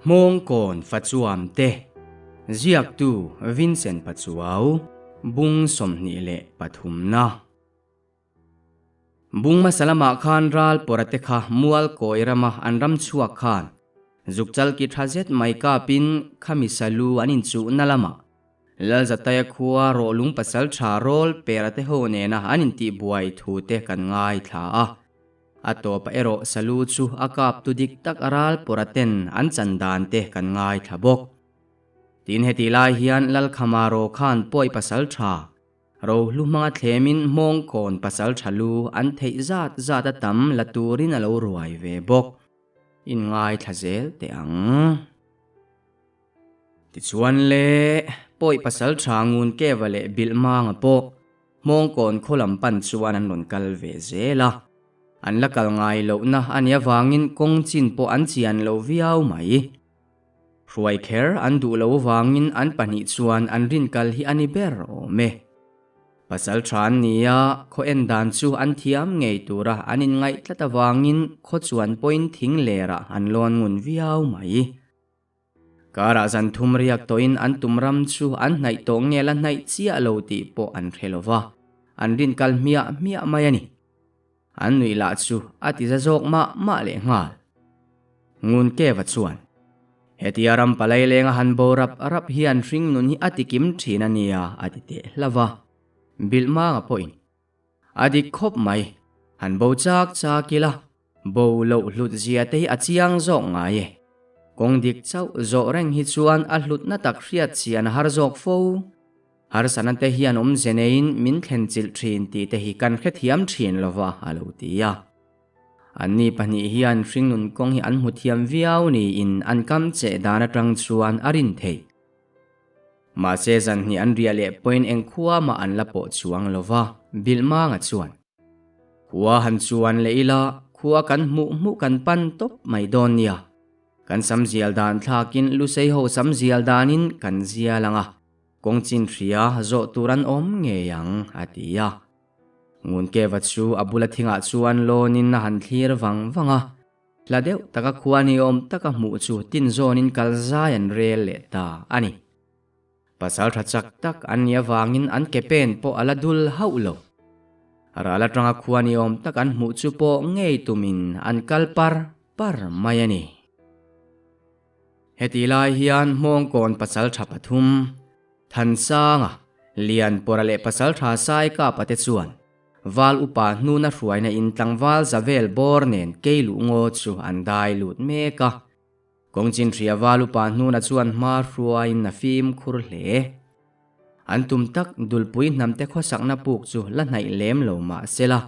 Hmawngkawn Fachuam te, Ziaktu Vincent Pachuau, Bung 23 na. Bung hmasa lamah khan ral pawra te kha mual kawi rama an ram chhuak khan zukchal ki tha zet mai kapin khami salu an inchuhna lamah Lalzataia khua rawhlung pasal tha rawl pera te ho nena an intihbuai thu te kan ngaithla a. A tawpah erawh salu chu a kap tu dik tak a ral pawra ten an chan dan te kan ngaithla bawk. Tin heti lai hian Lalkhama ro khan pawi pasal tha rohlu hmanga thlemin hmawngkawn pasal tha lu an theih zat zat a tam la turin a lo ruai ve bawk. In ngaithla zel teh ang. Tichuan le, pawi pasal tha ngun keva leh bilh manga pawh Hmawngkawn khaw lam pan chuan an rawn kal ve zel a. An la kal ngai lohna a nih avangin kawng chin pawh an chian lo viau mai. Hruai kher an duh lo avangin an pahnih chuan an rin kal hi a ni ber awm e. Pasal tha an ni a, khaw en dan chu an thiam ngei tura an inngaih tlat avangin khaw chuan pawhin thing lerah an lawn ngun viau mai. Karah zan thum riak tawhin an tum ram chu an hnaih tawh nge la hnaih chiah lo tih pawh an hre lo va, an rin kal hmiah hmiah mai a ni. An nuih lah chu a ti za zawk mah mah leh nghal. Ngun Keva chuan, Hetia ram palai lenga han bo rap rap hian hringnun hi a ti kim thin a nia a ti teh hlauh va. Bilhmanga pawhin, A dik khawp mai, han bo chak chak ila, Bo loh hlut zia te hi a chiang zawk ngai e. Kawng dik chauh zawh reng hi chuan a hlutna tak hriat chian a har zawk fo. Harsana te hian awmze neiin min thlen chilh thin tih te hi kan hrethiam thin lova a lo ti a. Anni pahnih hian hringnun kawng hi an hmu thiam viau niin an kam cheh dan atang chuan a rin theih. Mahse zanhnih an riah leh pawhin engkhua mah an la pawh chuang lova, Bilhmanga chuan. Khua han chuan leh ila, khua kan hmuh hmuh kan pan tawp mai dawn nia. Kan sam zial dan thlakin Lusei ho sam zial danin kan zial ang a, kawng chin hria zawh tur an awm ngei ang, a ti a. Ngunkeva chu a bula thingah chuan lawnin a han thlir vang vang a, hla deuh taka khua ni awm taka hmuh chu tin zawnin kal zai an rel leh ta a ni. Pasal tha chak tak an nih avangin an ke pen pawh a la dul hauh lo. Ral atanga khua ni awm tak an hmuh chu pawh ngei tumin an kal par par mai a ni. Heti lai hian Hmawngkawn pasal tha pathum, Thansanga, Lianpawra leh pasal tha Saikapa te chuan Val upa hnuna hruaina in tlangval zavel bawr nen keiluh ngaw chu an dai lut mek a. Kawngchin hria val upa hnuna chuan hma hruaiin a fimkhur hle. An tum tak dulpui hnamte khawsakna puk chu la hnaih lem lo mah sela,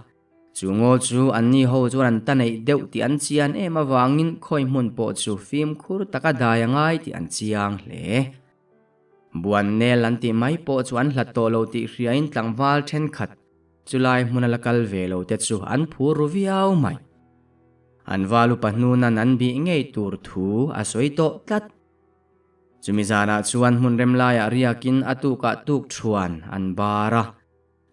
chu ngaw chu anni ho chuan an ta neih deuh tih an chian em avangin khawi hmun pawh chu fimkhur taka dai a ngai tih an chiang hle. Buan nel an tih mai pawh chu an hlat tawh lo tih hriain tlangval thenkhat chulai hmuna la kal ve lo te chu an phur ru viau mai. An val upa hnunan an bih ngei tur thu a sawi tawh tlat. Chumi zanah chuan hmun rem laiah riakin a tukah tuk thuan an bar a.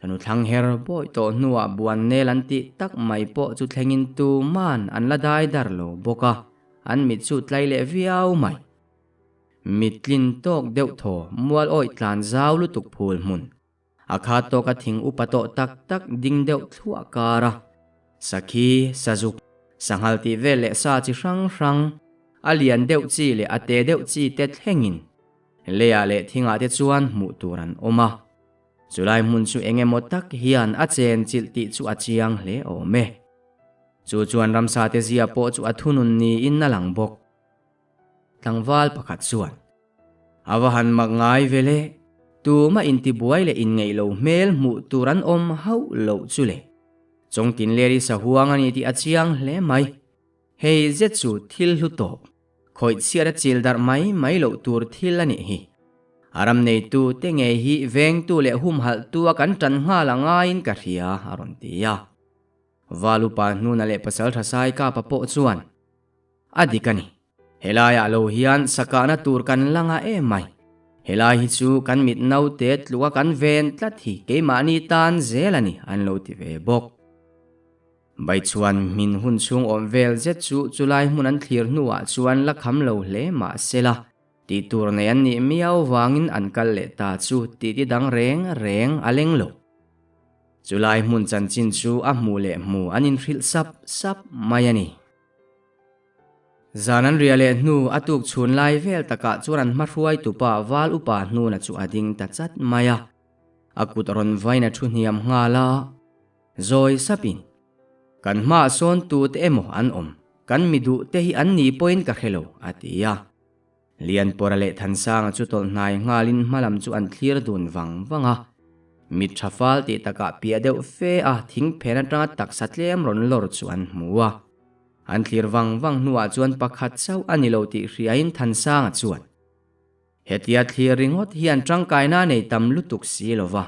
Thanu thlang her bawi tawh hnuah buan nel an tih tak mai pawh chu thlengin tuman an la dai dar lo bawk a, an mit chu tlai leh viau mai. Mit tlin tawk deuh thaw mual awih tlan zau lutuk phul hmun. A khat tawk a thing upa tawh tak tak ding deuh thluah kar a. Sakhi, sazuk, sanghal tih vel leh sa chi hrang hrang, a lian deuh chi leh a te deuh chi te thlengin leiah leh thingah te chuan hmuh tur an awm a. Chulai hmun chu eng emaw tak hian a chen chilh tih chu a chiang hle awm e. Chu chuan ramsa te zia pawh chu a thunun niin a lang bawk. Tlangval pakhat chuan, A va han mak ngai ve le, tuma intibuai leh inngeih lo hmel hmuh tur an awm hauh loh chu le. Chawngtin leri sahuang a ni tih a chiang hle mai. Hei zet chu thil hlu tawp, khawih chhiat a chil darh mai mai loh tur thil a nih hi. A ram neitu te ngei hi vengtu leh humhalhtu a kan tan nghal a ngaiin ka hria, a rawn ti a. Valupa hnuna leh Pasaltha Saikapa pawh chuan, A dik a ni. Helaiah lo hian sakahna tur kan la ngah em mai. Helai hi chu kan mit naute tluka kan ven tlat hi keimahni tan zel a ni an lo ti ve bawk. Baichhuan hmin hun chhung awm vel zet chu chulai hmun an thlir hnuah chuan la kham lo hle mah sela, tih tur nei an nih miau vangin an kal leh ta chu tih ti dang reng reng a leng lo. Chulai hmun chanchin chu a hmuh leh hmu an inhrilh sap sap mai a ni. Zan an riah leh hnu a tuk chhun lai vel takah chuan an hmahruai tupa Val Upa hnuna chu a ding ta chat mai a, a kut rawn vain a thu hniam nghal a. Zawi sapin, Kan hmaah sawn tute emaw an awm, kan mi duh te hi an ni pawhin ka hre lo, a ti a. Lianpawra leh Thansanga chu tawlh hnai nghalin hmalam chu an thlir dun vang vang a. Mit tha fal tih takah piah deuh fe a thing phen atanga taksa tlem rawn lawr chu an hmu a. An thlir vang vang hnuah chuan pakhat chauh a ni lo tih hriain Thansanga chuan, Hetia thlir ringawt hian tangkaina nei tam lutuk si lo va,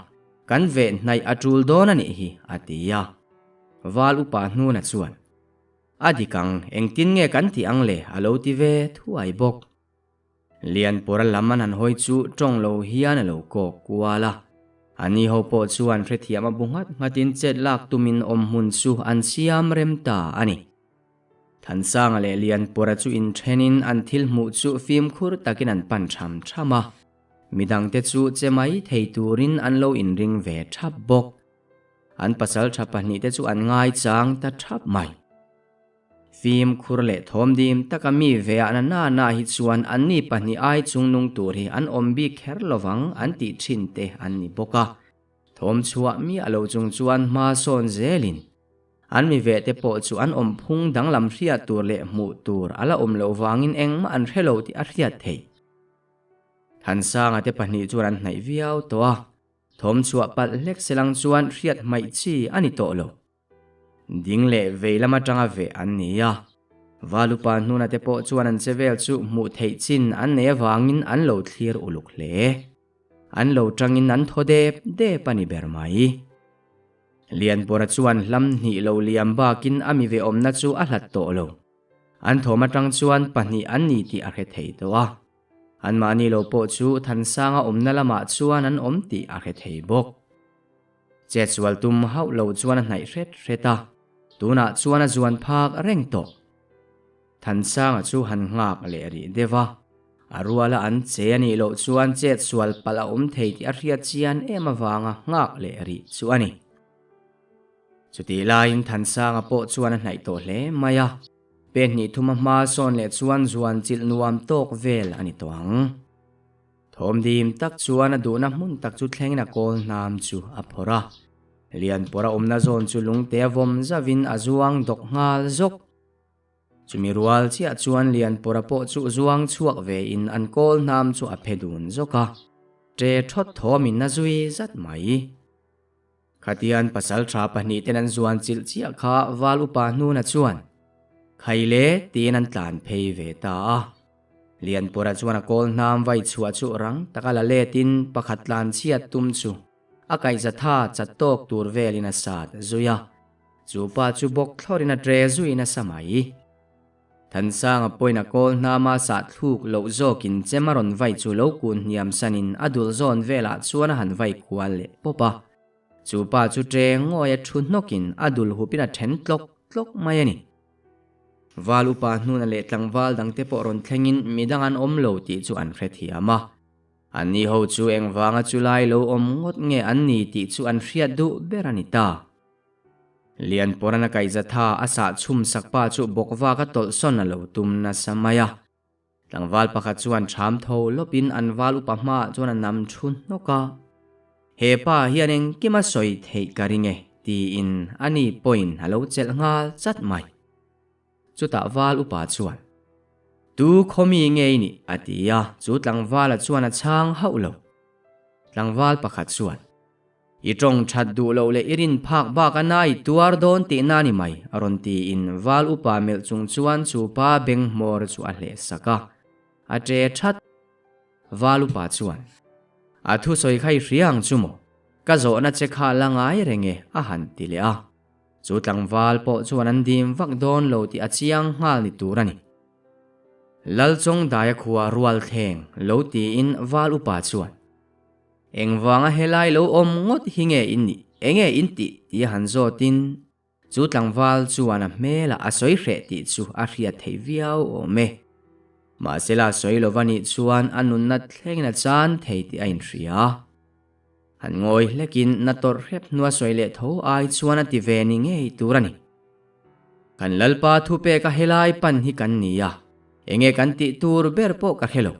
kan veh hnaih a tul dawn a nih hi, a ti a. Val upa hnuna chuan, A dik ang, engtin nge kan tih ang le? a lo ti ve thuai bawk. Lianpawra lam an han hawi chu tawng lo hian a lo kawk kual a. Ani ho pawh chuan hrethiam a bu nghat nghatin chet lak tumin awmhmun chu an siam rem ta a ni. Thansanga leh Lianpawra chu inthenin an thil hmuh chu fimkhur takin an pan tham tham a, midangte chu che mai thei turin an lo inring ve thap bawk. An pasal tha pahnihte chu an ngaichang ta thap mai. Fimkhur leh thawmdim taka mi ve ah na na na hi chuan anni pahnih ai chungnung tur hi an awm bik kher lovang an tih thin te an ni bawk a. Thawm chhuah miah lo chung chuan hma sawn zelin an mi ve te pawh chu an awm phung danglam hriat tur leh hmuh tur a la awm loh vangin engmah an hre lo tih a hriat theih. Thansanga te pahnih chuan an hnaih viau tawh a, thawm chhuah palh hlek selang chuan hriat hmaih chi a ni tawh lo. Ding leh vei lam atanga veh an ni a, Valupa hnuna te pawh chuan an che vel chu hmuh theih chin an nei avangin an lo thlir uluk hle. An lo tangin an thaw dep dep a ni ber mai. Lianpawra chuan hlam hnih lo liam bakin a mi ve awmna chu a hlat tawh lo. An thawm atang chuan pahnih an ni tih a hre thei tawh a. Anmahni lo pawh chu Thansanga awmna lamah chuan an awm tih a hre thei bawk. Chetsual tum hauh lo chuan a hnaih hret hret a, tunah chuan a zuan phak reng tawh. Thansanga chu han nghak leh rih deuh a, a ruala an che a nih loh chuan chetsual palh a awm thei tih a hriat chian em avanga nghak leh rih chu a ni. Chutih laiin Thansanga pawh chuan a hnaih tawh hle mai a, pehnih thuma hma sawn leh chuan zuan chilh nuam tawk vel a ni tawh ang. Thawmdim tak chuan a duhna hmun tak chu thlengin a kawl hnam chu a phawrh a. Lianpawra awmna zawn chu lungte a vawm zauhin a zuang dawk nghal zawk. Chumi rual chiah chuan Lianpawra pawh chu zuang chhuak vein an kawl hnam chu a phe dun zawk a. Ṭe ṭhawt thawmin a zui zat mai. Khatian pasal tha pahnih ten an zuan chilh chiah kha Val upa hnuna chuan Khaile tiin an tlan phei ve ta a. Lianpawra chuan a kawl hnam vai chhuah chu rang taka la letin pakhat tlan chhiat tum chu a kaihza tha chat tawk tur velin a sat zui a. Chu pa chu bawk thlawrin a ṭe zui nasa mai. Thansanga pawhin a kawl hnama sah thluk loh zawkin chem a rawn vai chu lo kun hniam sanin a dul zawn velah chuan a han vai kual leh pawp a. Chu pa chu ṭe ngawi a thu hnawkin a dul hupin a then tlawk tlawk mai a ni. Val upa hnuna leh tlangval dangte pawh rawn thlengin midang an awm lo tih chu an hrethiam a. Anni ho chu engvanga chulai lo awm ngawt nge an ni tih chu an hriat duh ber a ni ta. Lianpawrana kaihzatha a sah chhum sak pa chu bawkvak a tawlh sawn a lo tum nasa mai a. Tlangval pakhat chuan ṭham tho lawpin an val upa hmaah chuan a nam thu hnawk a. He pa hian engkim a sawi theih ka ring e, tiin ani pawhin a lo chelh nghal chat mai. Chutah val upa chuan, Tu khaw mi nge i nih? a ti a, chu tlangvala chuan a chhang hauh lo. Tlangval pakhat chuan, I tawng that duh loh leh i rin phak bak a na i tuar dawn tih na ni mai, a rawn tiin val upa melh chung chuan chu pa beng hmawr chu a hleh sak a, a ṭe that. Val upa chuan, A thusawi kha i hria ang chu maw? Ka zawhna che kha la ngai reng e, a han ti leh a. Chu tlangval pawh chuan an dim vak dawn lo tih a chiang nghal ni tur a ni. Lalchawngdaia khua rual thleng lo tiin val upa chuan, Engvanga helai lo awm ngawt hi nge in nih? Enge in tih? tia han zawtin. Chu tlangval chuan a hmelah a sawi hreh tih chu a hriat theih viau awm e. Mahsela sawi lova nih chuan a nunna thlengin a chan thei tih a inhria. Han ngawi hlekin na tawrh hrep hnua sawi leh tho ai chuan a ti ve ni ngei tur a ni. Kan Lalpa thupeka helai pan hi kan ni a, enge kan tih tur ber pawh ka hre lo.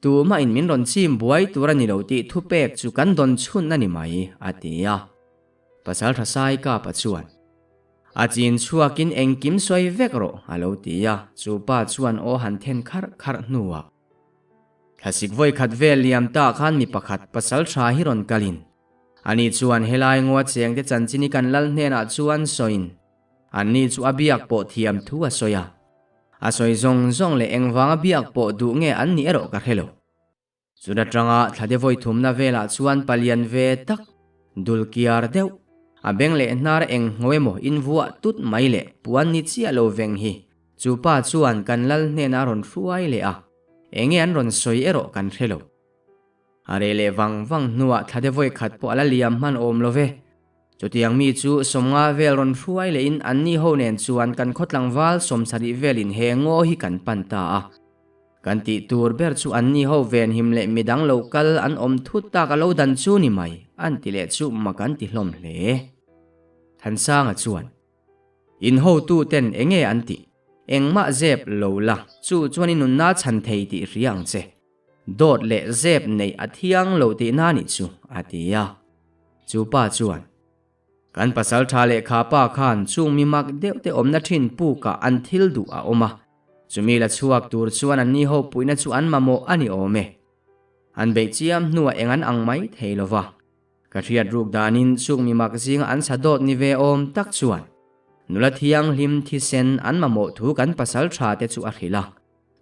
Tumah in min rawn chim buai tur a ni lo tih thupek chu kan dawn chhun a ni mai, a ti a. Pasaltha Saikapa chuan, A chin chhuakin engkim sawi vek rawh, a lo ti a. Chu pa chuan aw han then kharh kharh hnuah, Thlasik vawi khat vel liam ta khan mi pakhat pasaltha hi rawn kalin, ani chuan helai ngaw chengte chanchin hi kan lal hnenah chuan sawiin, anni chu a biak pawh thiam thu a sawi a. A sawi zawng zawng leh engvanga biak pawh duh nge an nih erawh ka hre lo. Chun atanga thlade vawi thumna velah chuan palian ve tak, dul kiar deuh, a beng leh hnar eng ngho emaw invuah tut mai leh puan ni chiah lo veng hi chu pa chuan kan lal hnenah a rawn hruai leh a, enge an rawn sawi erawh kan hre lo. A reh leh vang vang hnuah thlade vawi khat pawh a la liam hman awm lo ve. Chutiang mi chu sawmnga vel rawn hruai lehin anni ho nen chuan kan khaw tlangval sawmsarih velin he ngaw hi kan pan ta a. Kan tih tur ber chu anni ho venhim leh midang lo kal an awm thut tak a lo dan chu ni mai, an ti leh chu mak an ti hlawm hle. Thansanga chuan, In hotu ten enge an tih? Engmah zep lo la, chu chuan i nunna chhan thei tih hria ang che. Dawt leh zep neih a thiang lo tihna nih chu, a ti a. Chu pa chuan, Kan pasal tha leh kha pa khan chung mi mak deuh te awmna thin pukah an thil duh a awm a, chumi la chhuak tur chuan an ni ho puihna chu an mamawh a ni awm e. An beih chiam hnuah eng an ang mai thei lo va. Ka hriat ruk danin chung mi mak zinga an sa dawt ni ve awm tak chuan nula thianghlim thisen an mamawh thu kan pasal tha te chu a hrilh a.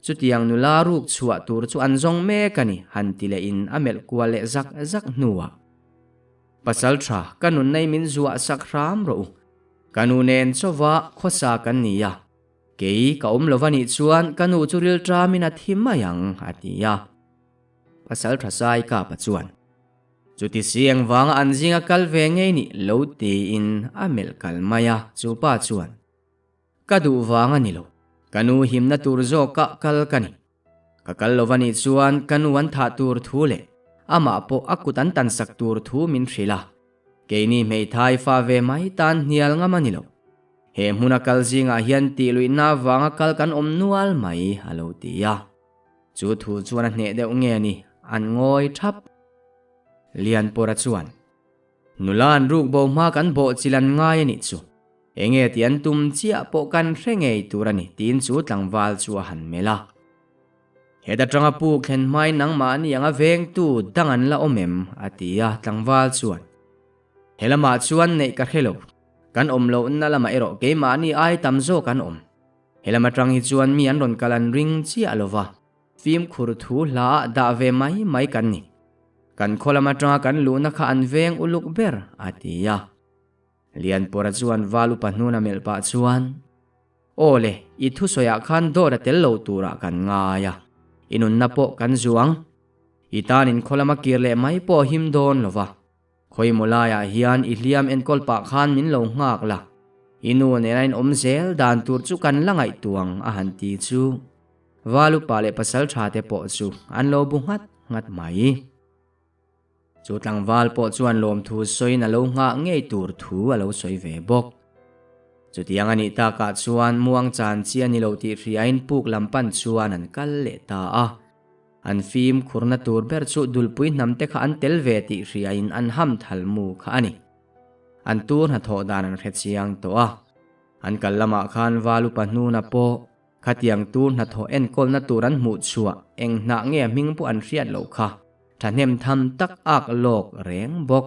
Chutiang nula ruk chhuah tur chu an zawng mek a ni, han ti lehin a melh kual leh zak zak hnuah, Pasal tha, ka nun nei min zuah sak hram rawh u. Ka nu nen chauva khawsa kan ni a, kei ka awm lo va nih chuan ka nu chu rilṭamin a thi mai ang, a ti a. Pasal tha sai kapa chuan, Chuti si engvanga an zinga kal ve ngei nih lo tiin a melh kal mai a, chu pa chuan, Ka duh vang a ni lo. Ka nu himna tur zawkah kal ka ni. Ka kal lo va nih chuan ka nu an thah tur thu leh amah pawh a kut an tansak tur thu min hrilh a. Keini hmeithai fa ve mai tan hnial ngam a ni lo. He hmuna kal zingah hian tih luihna avanga kal kan awm nual mai a lo ti a. Chu thu chuan a hneh deuh nge ni an ngawi thap. Lianpawra chuan. Nula an ruk bo hma kan bawh chil an ngai a nih chu. Enge tih an tum chiah pawh kan hre ngei tur a ni tiin chu tlangval chu a han melh a. Heta tanga puk thlen hmain nangmahni anga vengtu dang an la awm em? a ti a, tlangval chuan, He lamah chuan neih ka hre lo, kan awm lohna lamah erawh keimahni ai tam zawk an awm. He lam atang hi chuan mi an rawn kal an ring chiah lo va, fimkhur thu hla ah dah ve mai mai kan ni. Kan khaw lam atanga kan luhna kha an veng uluk ber, a ti a. Lianpawra chuan val upa hnuna melh pah chuan, Aw le, i thusawiah khan dawt a tel lo turah kan ngai a, i nunna pawh kan zuang. I tanin khaw lama kir leh mai pawh a him dawn lo va, khawimaw laiah hian i hliam enkawl pah khan min lo nghak la, i nu nena inawm zel dan tur chu kan la ngaihtuang a han ti chu val upa leh pasal tha te pawh chu an lo bu nghat nghat mai. Chu tlangval pawh chuan lawmthu sawiin a lo nghah ngei tur thu a lo sawi ve bawk. Chutiang a nih takah chuan muang chan chi a ni lo tih hriain puk lam pan chuan an kal leh ta a. An fimkhurna tur ber chu dulpui hnamte kha an tel ve tih hriain an ham thal mu kha a ni. An tur hnathawh dan an hre chiang tawh a. An kal lamah khan val upa hnuna pawh Khatiang tur hnathawh enkawlna tur an hmuh chhuah eng hnah nge a hming pawh an hriat loh kha thahnem tham tak ak lawk reng bawk.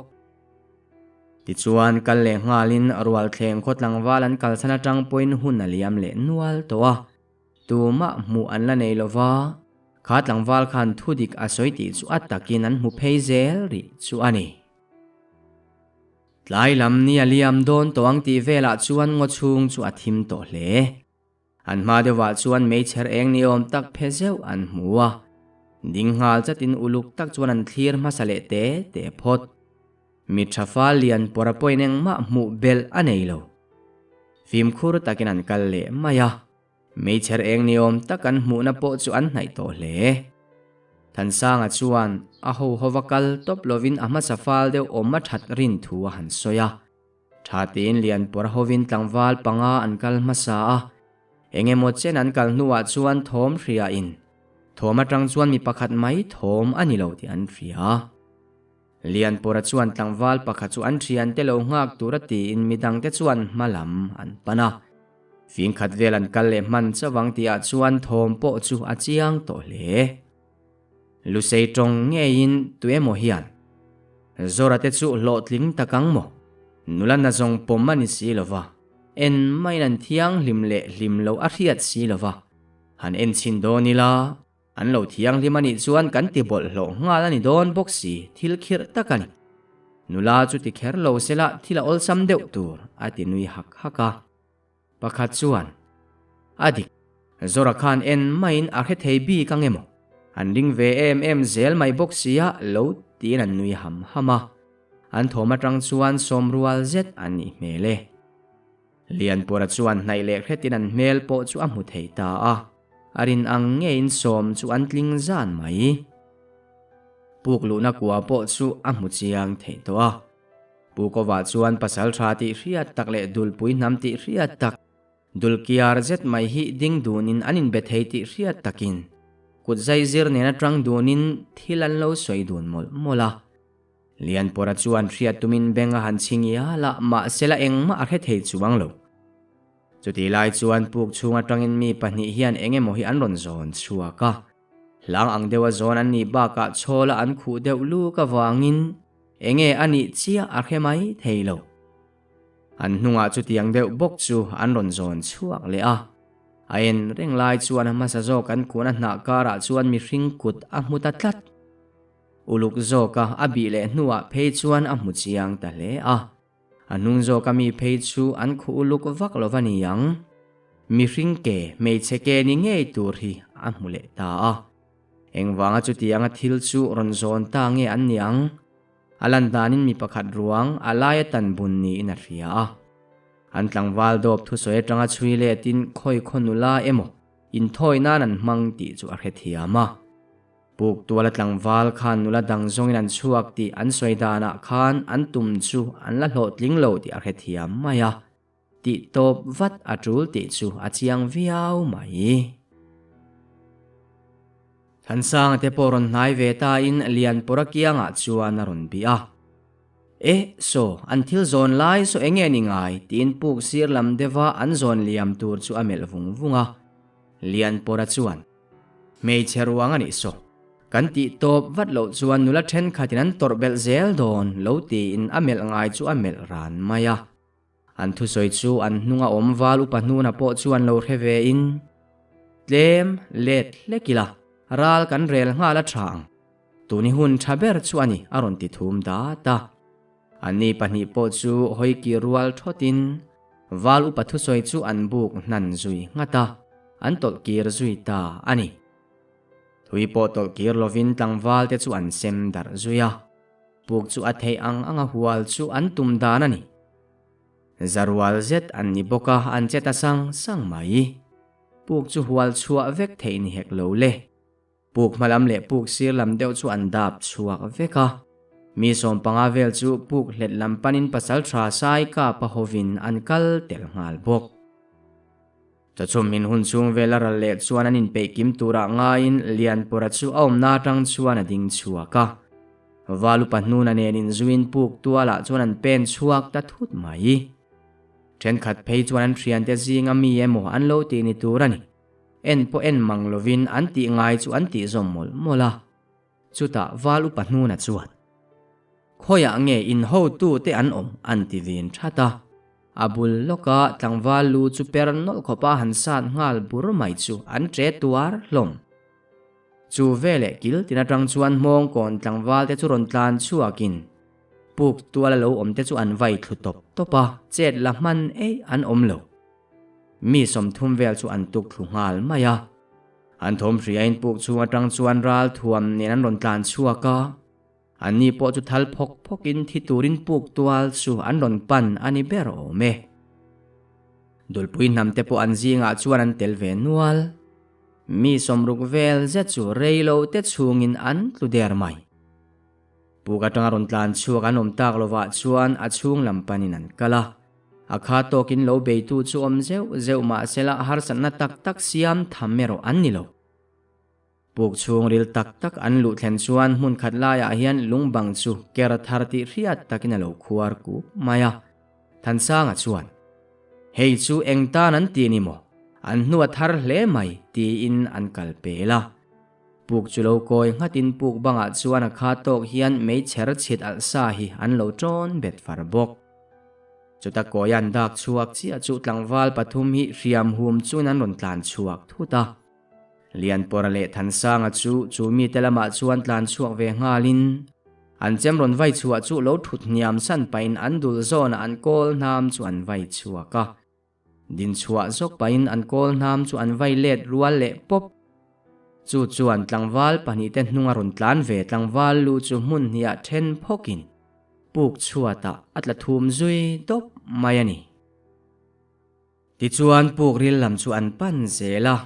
Tichuan kal leh nghalin Rualthleng khaw tlangval an kalsan atang pawhin hun a liam leh nual tawh a, tumah hmuh an la nei lova, kha tlangval khan thudik a sawi tih chu a takin an hmu phei zel rih chu a ni. Tlai lam ni a liam dawn tawh ang tih velah chuan ngaw chhung chu a thim tawh hle. An hma deuhah chuan meichher eng ni awm tak phe zeuh an hmu a, ding nghal chatin uluk tak chuan an thlir hmasa leh te te phawt. Mi tha fal lian pawra pawhin engmah hmuh belh a nei lo. Fimkhur takin an kal leh mai a. Meichher eng ni awm tak an hmuhna pawh chu an hnaih tawh hle. Thansanga chuan a ho hova kal tawp lovin a hmasa fal deuh awm a that rin thu a han sawi a. Tha tiin Lianpawr hovin tlangval panga an kal hmasa a. Eng emaw chen an kal hnuah chuan thawm hriain thawm atang chuan mi pakhat mai thawm a ni lo tih an hria. Lianpawra chuan tlangval pakhat chu an thiante lo nghak tura tiin midangte chuan hma lam an pan a. Fingkhat vel an kal leh hman chavang tihah chuan thawm pawh chu a chiang tawh hle. Lusei tawng ngeiin tuemaw hian Zora te chu hlawhtling tak ang maw? Nula nazawng pawm a ni si lova, en maiin an thianghlim leh hlim lo a hriat si lova, han en chhin dawn ila. An lo thianghlim a nih chuan kan ti bawlhhlawh nghal a ni dawn bawk si, thil khirh tak a ni. Nula chu ti kher lo sela thil a awlsam deuh tur, a ti nui hak hak a. Pakhat chuan, A dik, Zora khan en maiin a hre thei bik ang emaw? An ring ve em em zel mai bawk sia lo tiin an nui ham ham a. An thawm atang chuan sawmrual zet an nih hmel e. Lianpura chuan hnaih leh hretin an hmel pawh chu a hmu thei ta a, a rin ang ngeiin sawm chu an tling zan mai. Puk luhna kua pawh chu a hmu chiang thei tawh a. Pu Kova chuan pasal tha tih hriat tak leh dulpui hnam tih hriat tak, dul kiar zet mai hi ding dunin an inbe thei tih hriat takin kut zaizir nena tang dunin thil an lo sawi dun mawlh mawlh a. Lianpawra chuan hriat tumin beng a han chhi ngial a, mahsela engmah a hre thei chuang lo. Chutih lai chuan puk chhung atangin mi pahnih hian eng emaw hi an rawn zawn chhuak a. Hlang ang deuha zawn an nih bakah chhawla an khuh deuh luk avangin enge a nih chiah a hre mai thei lo. An hnungah chutiang deuh bawk chu an rawn zawn chhuak leh a. A en reng lai chuan a hmasa zawk an kun a hnah karah chuan mihring kut a hmu ta tlat. Uluk zawka a bih leh hnuah phei chuan a hmu chiang ta hle a. A hnung zawka mi phei chu an khuh uluk vak lo va ni ang. Mihring ke, hmeichhe ke ni ngei tur hi a hmu leh ta a. Engvanga chutianga thil chu rawn zawn ta nge an ni ang? A lan danin mi pakhat ruang a laia tan bun niin a hria a. An tlangval dawp thusawi atanga chhui letin khawi khaw nula emaw inthawi nan an hmang tih chu a hrethiam a. Puk tuala tlangval khan nula dang zawngin an chhuak tih an sawi danah khan an tum chu an la hlawhtling lo tih a hrethiam mai a, tih tawp vat a tul tih chu a chiang viau mai. Thansanga te pawh rawn hnai ve tain Lianpawra kiangah chuan a rawn bih a. E, saw, an thil zawn lai saw enge ni ngai? tiin puk sir lam deuha an zawn liam tur chu a melh vung vung a. Lianpawra chuan. Hmeichhe ruang a nih saw. Kan tih tawp vat loh chuan nula thenkhatin an tawrh belh zel dawn lo tiin a melh ngai chu a melh ran mai a. An thusawi chu an hnunga awm val upa hnuna pawh chuan lo hre ve in, Tlem let hlek ila, ral kan rel nghal a tha ang. Tuni hun tha ber chu a ni a rawn ti thum dat a. Anni pahnih pawh chu hawi kir rual thawtin val upa thusawi chu an buk hnan zui nghat a, an tawlh kir zui ta a ni. Thui pawh tawlh kir lovin tlangval te chu an sem darh zui a, puk chu a theih ang anga hual chu an tum dan a ni. Zarual zet an ni bawk a, an che ta sang sang mai. Puk chu hual chhuah vek theih ni hek lo le. Puk hma lam leh puk sir lam deuh chu an dap chhuak vek a. Mi 15 vel chu puk hlet lam panin pasal tha sai kapa hovin an kal tel nghal bawk. Chawchhum min hun chhung vel a ral leh chuan an inpeih kim turah ngaiin Lianpura chu a awmna atang chuan a ding chhuak a. Valupa hnuna nen inzuin puk tualah chuan an pen chhuak ta thut mai. Thenkhat phei chuan an thiante zinga mi emaw an lo tih ni tur a ni. En pawh en mang lovin an tih ngai chu an tih zawm mawlh mawlh a. Chutah val upa hnuna chuan, Khawiah nge in hotu te an awm? an ti vin that a. A bul lawka tlangval lu chu per nawlh khawpa han sat nghal bur mai chu an ṭe tuar hlawm. Chu veleh kil tin atang chuan hmawngkawn tlangval te chu rawn tlan chhuakin puk tuala lo awm te chu an vai thlu tawp tawp a, chet la hman eih an awm lo. Mi 30 vel chu an tuk thlu nghal mai a. An thawm hriain puk chhung atang chuan ral thuam nen an rawn tlan chhuak a. Anni pawh chu thal phawk phawkin thi turin puk tual chu an rawn pan a ni ber awm e. Dulpui hnamte pawh an zingah chuan an tel ve nual. Mi sawmruk vel zet chu rei lo te chhungin an tlu der mai. Puk atanga rawn tlan chhuak an awm tak lovah chuan a chhung lam panin an kal a. A kha tawkin lo beitu chu awm zeuh zeuh mahsela harsatna tak tak siam tham erawh an ni lo. Puk chhungril tak tak an luh thlen chuan hmun khat laiah hian lung bang chu ker thar tih hriat takin a lo khuar kup mai a. Thansanga chuan, Hei chu eng tan an ti ni maw? An hnu a thar hle mai, tiin an kal pel a. Puk chu lo kawi nghatin puk bangah chuan a kha tawk hian meichher chhit alh sa hi an lo tawn bet far bawk. Chuta kawi an dak chhuak chiah chu tlangval pathum hi hriam hum chuin an rawn tlan chhuak thut a. Lianpawra leh Thansanga chu chu mite lamah chuan tlan chhuak ve nghalin an chem rawn vai chhuah chu lo thut hniam san pahin an dul zawnah an kawl hnam chu an vai chhuak a. Din chhuah zawk pahin an kawl hnam chu an vai let rual leh pawp. Chu chuan tlangval pahnihte hnunga rawn tlan ve tlangval lu chu hmun hniah then phawkin puk chhuatah a tla thum zui dawp mai a ni. Tichuan puk ril lam chu an pan zel a,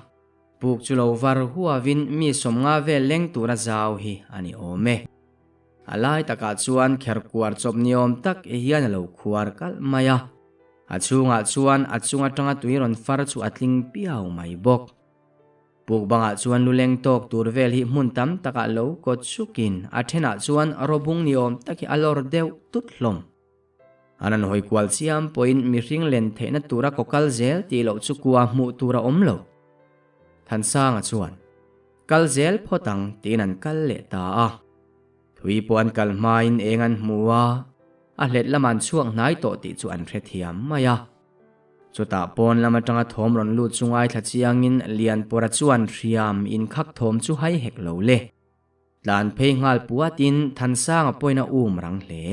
puk chu lo var huavin mi sawmnga vel leng tura zau hi a ni awm e. A lai takah chuan kher kuar chawp ni awm tak hian a lo khuar kalh mai a, a chhungah chuan a chung atanga tui rawn far chu a tling piau mai bawk. Puk bangah chuan lu leng tawk tur vel hi hmun tam takah lo kawt sukin a thenah chuan rawbung ni awm tak hi a lawr deuh tut hlawm. An an hawi kual chiam pawhin mihring len theihna tura kaw kal zel tih loh chu kua hmuh tur a awm lo. Thansanga chuan, Kal zel phawt ang tiin an kal leh ta a. Thui pawh an kal hmain eng an hmu a, a hlet lamah an chhuak hnai tawh tih chu an hrethiam mai a. Chutah pawn lam atanga thawm rawn lut chu ngaithla chiangin Lianpawra chuan hriam inkhak thawm chu hai hek lo le. Tlan phei nghal puatin Thansanga pawhin a um rang hle.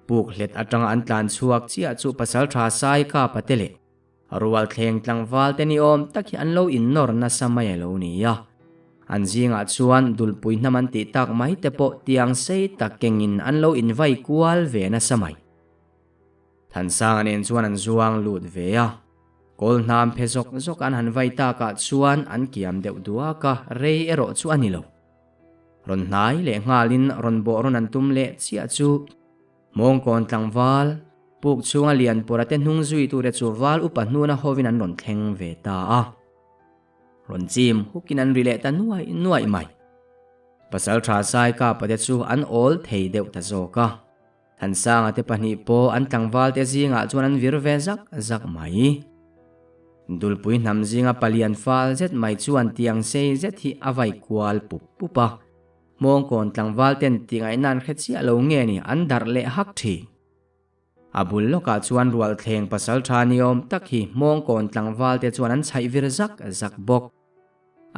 Puk hlet atanga an tlan chhuak chiah chu Pasaltha Sai Kapa te leh Rualthleng tlangval te ni awm tak hi an lo innawr nasa mai a lo ni a. An zingah chuan dulpui hnam an tih tak mai te pawh tiang sei tak kengin an lo invai kual ve nasa mai. Thansanga nen chuan an zuang lut ve a. Kawl hnam phe zawk zawk an han vai takah chuan an kiam deuh duak a, rei erawh chu a ni lo. Rawn hnai leh nghalin rawn bawh rawn an tum leh chiah chu Hmawngkawn tlangval, puk chhunga Lianpawra te hnung zui ture chu val upa hnuna hovin an rawn thleng ve ta a. Rawn chim hukin an ri leh ta nuaih nuaih mai. Pasalṭha Saikapa te chu an awl thei deuh ta zawk a. Thansanga te pahnih pawh an tlangval te zingah chuan an vir ve zak zak mai. Dulpui hnam zinga palian fal zet mai chuan tiang sei zet hi a vai kual pup pup a. Hmawngkawn tlangval ten tingaihna an hre chiah lo nge ni an darh leh hak thin. A bul lawkah chuan rualthleng pasal tha ni awm tak hi Hmawngkawn tlangval te chuan an chhaih vir zak zak bawk.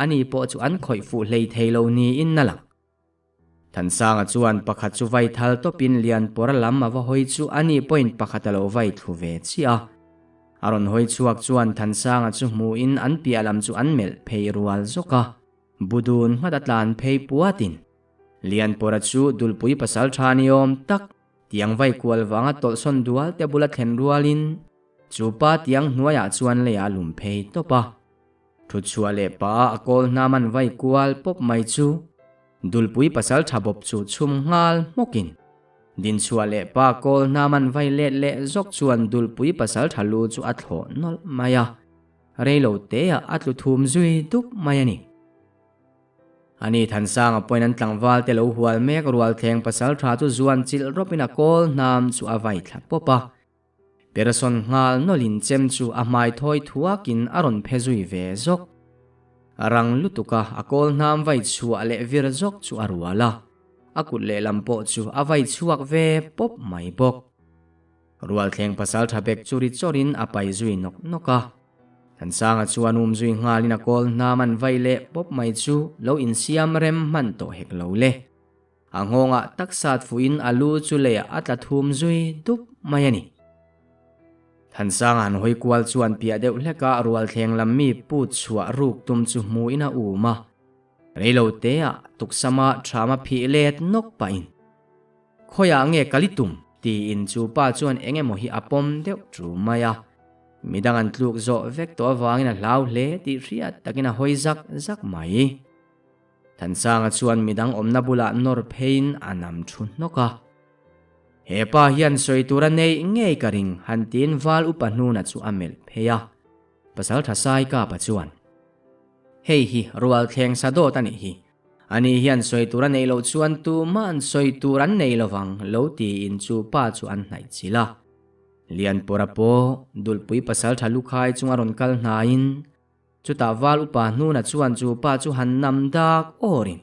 Ani pawh chu an khawih fuh hlei thei lo niin a lang. Thansanga chuan pakhat chu vai thal tawpin Lianpawra lam a va hawi chu ani pawhin pakhat a lo vai thlu ve chiah a. A rawn hawi chhuak chuan Thansanga chu hmuhin an piah lam chu an melh phei rual zawk a. Budun nghat a tlan phei puatin Lianpawra chu dulpui pasal tha ni awm tak tiang vai kual vanga tawlhsawn dual te bula thlen rualin chu pa tiang hnuaiah chuan leiah a lum phei tawp a. Thut chhuah leh pah a kawl hnam an vai kual pawp mai chu Dulpui pasal tha bawp chu chhum nghal hmawkin din chhuah leh pa kawl hnam an vai let leh zawk chuan Dulpui pasal tha lu chu a thlawh nawlh mai a, reilo teah a tlu thum zui dup mai a ni. Ani Thansanga pawhin an tlangval te lo hual mek Rualthleng pasal tha chu zuan chilh rawpin a kawl hnam chu a vai thla pawp a. Peresawn nghal nawlhin chem chu a hmai thawi thuakin a rawn phe zui ve zawk. A rang lutuk a, a kawl hnam vai chhuah leh vir zawk chu a rual a, a kut lehlam pawh chu a vai chhuak ve pawp mai bawk. Rualthleng pasal tha bek chu ri chawrin a pai zui nawk nawk a. Thansanga chuan um zui nghalin a kawl hnam an vai leh pawp mai chu lo insiam rem hman tawh hek lo le. A nghawngah taksa fuhin a lu chu leiah a tla thum zui dup mai a ni. Thansanga han hawi kual chuan piah deuh hleka rualthleng lam mi put chhuah ruk tum chu hmuhin a um a. Reilo teah tuksama thama phih let nawk pahin, Khawiah nge kal i tum? tiin chu pa chuan eng emaw hi a pawm deuh chu mai a. Midang an tluk zawh vek tawh avangin a hlau hle tih hriat takin a hawi zak zak mai. Thansanga chuan midang awmna bulah nawr pheiin a nam thu hnawk a. He pa hian sawi tur a neih ngei ka ring han tiin val upa hnuna chu a melh phei a. Pasal tha sai kapa chuan, Hei hi rual thleng sa dawt a nih hi. Ani hian sawi tur a neih loh chuan tumah an sawi tur an nei lovang lo tiin chu pa chu an hnaih chilh a. Lianpawra pawh Dulpui pasal tha lukhai chunga rawn kal hnaiin chutah val upa hnuna chuan chu pa chu han nam dak awrin,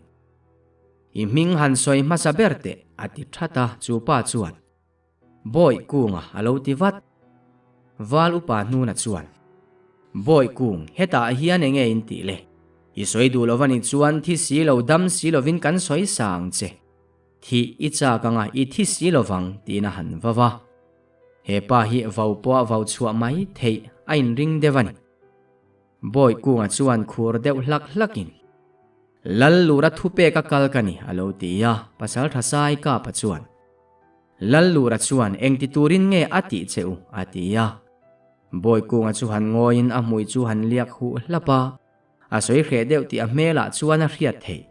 I hming han sawi hmasa ber teh a ti that a, chu pa chuan, Bawi kunga a lo ti vat. Val upa hnuna chuan, Bawi kung, hetah hian enge in tih le? I sawi duh lo va ni chuan thi si lo dam si lovin kan sawi sang che. Thih i chak anga i thi si lovang tiin a han va va. He pa hi vau pawh a vau chhuah mai theih a inring deuh a ni. Bawi kunga chuan khur deuh hlak hlakin, Lal lura thupek a kal ka ni a lo ti a, pasal tha sai kapa chuan, Lal lura chuan engti turin nge a tih che u a ti a. Bawi kunga chu han ngawiin a hmui chu han liak huh hlap a, a sawi hreh deuh tih a hmelah chuan a hriat theih.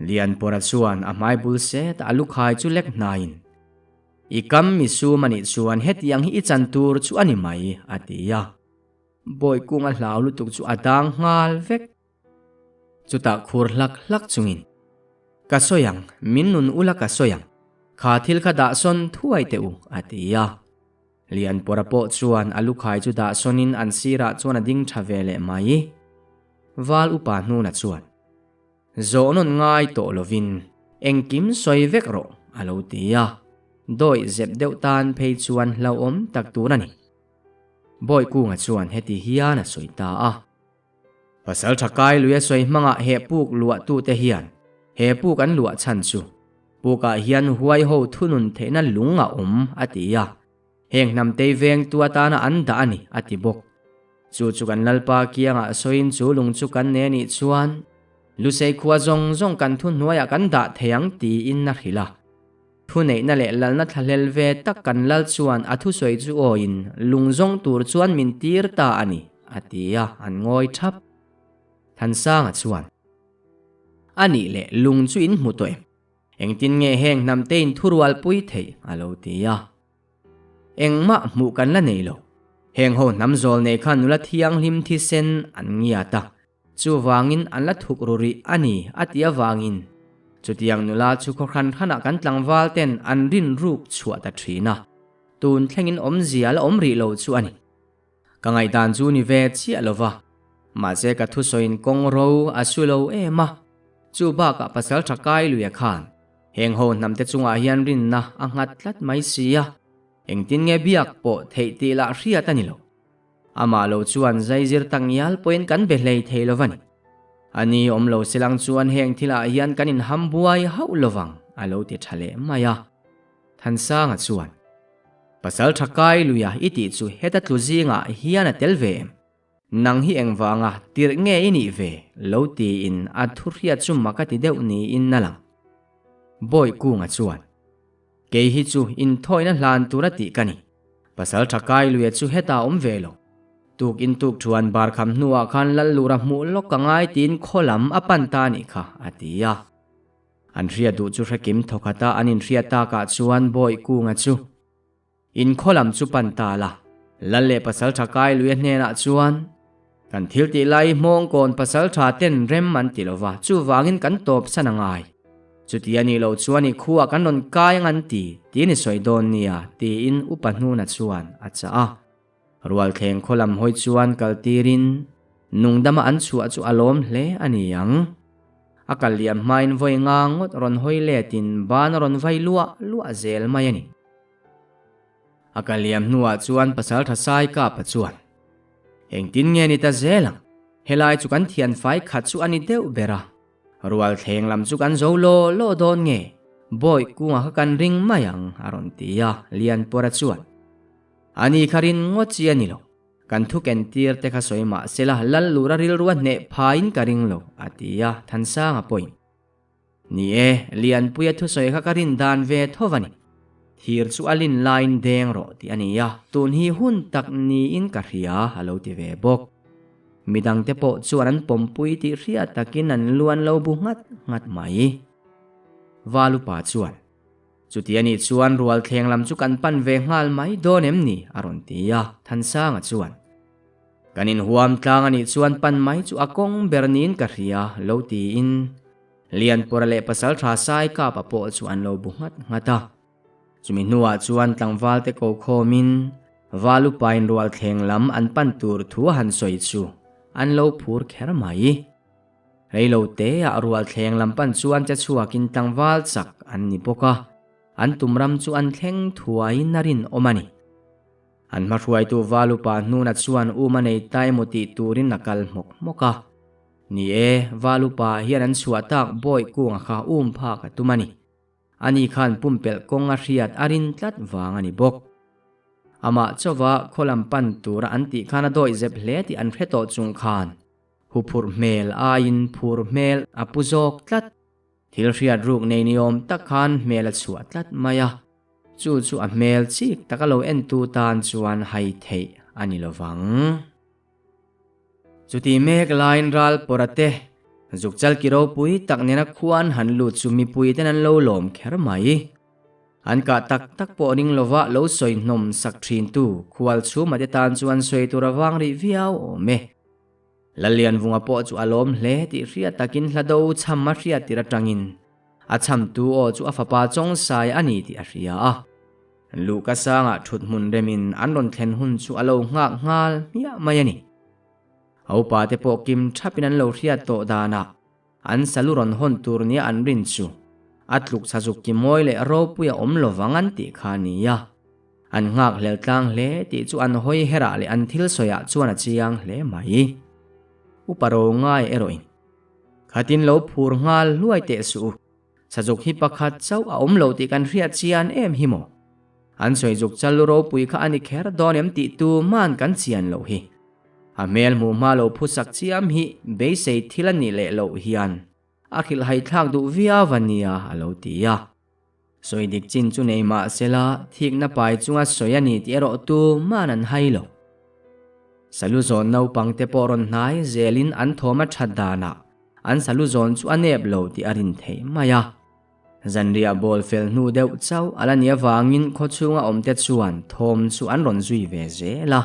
Lianpawra chuan a hmai bul set a lukhai chu lek hnaiin, I kam mi sum a nih chuan hetiang hi i chan tur chu a ni mai, a ti a. Bawi kung a hlau lutuk chu a dang nghal vek. Chutah khur hlak hlak chungin, Ka sawi ang, min nun ula ka sawi ang, kha thil kha dah sawn thuai teh u, a ti a. Lianpawra pawh chuan a lukhai chu dah sawnin an sirah chuan a ding tha ve leh mai. Val upa hnuna chuan. Zawhnawn ngai tawh lovin engkim sawi vek rawh a lo ti a, dawih zep deuh tan phei chuan hlauhawm tak tur a ni. Bawikunga chuan heti hian a sawi ta a, Pasal tha kai lui a sawi hmangah he puk luahtute hian he puk an luah chhan chu pukah hian huai ho thunun theihna lung a awm a ti a, Heng hnamtei vengtu atana an dah a ni, a ti bawk. Chu chu kan Lalpa kiangah sawiin chu lung chu kan ne nih chuan Lusei khua zawng zawng kan thu hnuaiah kan dah thei ang tiin a hrilh a. Thuneihna leh lalna thlahlel ve tak kan Lal chuan a thusawi chu awiin lung zawng tur chuan min tir ta a ni, a ti a, an ngawi thap. Thansanga chuan, A nih leh lung chu in hmu tawh em? Engtin nge heng hnamte in thurualpui theih? a lo ti a. Engmah hmuh kan la nei lo. Heng ho hnam zawl nei khan nula thianghlim thisen an ngiat a, chuvangin an la thuk ru rih a ni a ti avangin chutiang nula chu khaw hran hranah kan tlangval ten an rin ruk chhuah ta thin a, tun thlengin awmzia la awm rih lo chu a ni. Ka ngaihdan chu ni ve chiah lo va, mahse ka thusawiin kawng ro a su lo em a, chu bakah pasal tha kai luia khan heng ho hnamte chungah hian rinna a nghat tlat mai si a, engtin nge biak pawh theih tih lah hriat a ni lo. Amah lo chuan zaizir tak ngial pawhin kan be hlei thei lo va ni. A ni awm lo silang chuan heng thilah hian kan inham buai hauh lovang a lo ti tha leh mai a. Thansanga chuan, Pasal tha kai luia i tih chu heta tlu zingah hian a tel ve em? Nang hi engvanga tirh nge i nih ve? lo tiin a thu hriat chu mak a ti deuh niin a lang. Bawikunga chuan, Kei hi chu inthawina hlan tura tih ka ni. Pasal tha kai luia chu hetah awm ve lo. Tuk in tuk thuan bar kham hnuah khan Lallura hmuh lawk ka ngai tiin khaw lam a pan ta a nih kha, a ti a. An hriat duh chu hrekim thawkhat a an inhriat takah chuan Bawi Kunga chu in khaw lam chu pan ta la. Lal leh Pasaltha Kailuia hnenah chuan, Kan thil tih lai hmawngkawn Pasaltha ten rem an ti lova, chuvangin kan tawp san a ngai. Chuti a nih loh chuan i khuah kan rawn kai ang an ti, tiin i sawi dawn nia, tiin Upa Hnuna chuan a chah a. Rualthleng khaw lam hawi chuan kal tirin nungdama an chhuah chu a lawm hle a ni ang. A kal liam hmain vawi nga ngawt rawn hawi letin ban a rawn vai luah luah zel mai a ni. A kal liam hnuah chuan Pasaltha Saikapa chuan, Engtin nge ni ta zel ang? Helai chu kan thianfai khat chu a ni deuh ber a. Rualthleng lam chu kan zo law law dawn nge? Bawi kungah kha kan ring mai ang a rawn ti a, Lianpawra chuan, A ni kha rin ngawt chi a ni lo. Kan thu ken tir te kha sawi mah sela lal lura rilru a hneh phaiin ka ring lo, a ti a, Thansanga pawhin. Ni e, Lianpuia thusawi kha ka rin dan ve tho va ni. Thir chu a lin laiin deng rawh tih a ni a, tun hi hun tak niin ka hria a lo ti ve bawk. Midangte pawh chuan an pawmpui tih hriat takin an lu an lo bu nghat nghat mai. Valupa chuan, Chuti a nih chuan rualthleng lam chu kan pan ve nghal mai dawn em ni? a rawn ti a, Thansanga chuan, Kan inhuam tlang a nih chuan pan mai chu a kawng ber niin ka hria, lo tiin Lianpura leh Pasaltha Saikapa pawh chu an lo bu nghat nghat a. Chumi hnuah chuan tlangvalte ko khawmin Valupain rualthleng lam an pan tur thu a han sawi chu an lo phur kher mai. Reilo teah rualthleng lam pan chuan che chhuakin tlangval chak an ni bawk a, an tum ram chu an thleng thuaiin a rinawm a ni. An hmahruaitu Valupa hnuna chuan um a nei ta emaw tih turin a kal hmawk hmawk a. Ni e, Valupa hian an chhuah tak bawi kunga kha um phak a tum a ni. Ani khan pumpelh kawng a hriat a rin tlat vang a ni bawk. Amah chauva khaw lam pan tura an tih khan a dawih zep hle tih an hre tawh chung khan huphurh hmel aiin phur hmel a pu zawk tlat. Thil hriat ruk nei ni awm tak khan hmel a chhuah tlat mai a, chu chu a hmel chik taka lo entu tan chuan hai theih a ni lovang. Chuti mek laiin ral pawra te zuk chalki ropui tak nena khuan han lut chu mipui ten an lo lawm kher mai. An kah tak tak pawh ring lova lo sawi hnawm sak thintu khual chhuma te tan chuan sawi tur a vang rih viau awm e. Lallianvunga pawh chu a lawm hle tih hriat takin hla do chham a hriat tir atangin a chhamtu aw chu a fapa Chawngsai a ni tih a hria a. Luhka sangah thut hmun remin an rawn thlen hun chu a lo nghak nghal hmiah mai a ni. A upa te pawh kim thapin an lo hriat tawh danah an salu rawn hawn tur nia an rin chu a tluk chhazuk ki mawi leh ropui a awm lovang an tih kha a ni a. An nghak hlel tlang hle tih chu an hawi herah leh an thil sawiah chuan a chiang hle mai. Upa ro ngai erawhin khatin lo phur nghal hluai teh suh u. Sazuk hi pakhat chauh a awm lo tih kan hriat chian em hi maw? An sawi zuk chal ropui kha a ni kher dawn em tih tu man kan chian loh hi. A hmel hmuh hma lo phusak chiam hi beisei thil a nih leh loh hian a hrilh haithlak duh viau a nia a lo ti a. Sawi dik chin chu nei mah sela thikna pai chunga sawi a ni tih erawh tu man an hai lo. Salu zawn naupang te pawh rawn hnai zelin an thawm a that danah An salu zawn chu a nep lo tih a rin theih mai a. Zanriah bawl fel hnu deuh chauh a la nih avangin khawchhunga awmte chuan thawm chu an rawn zui ve zel a.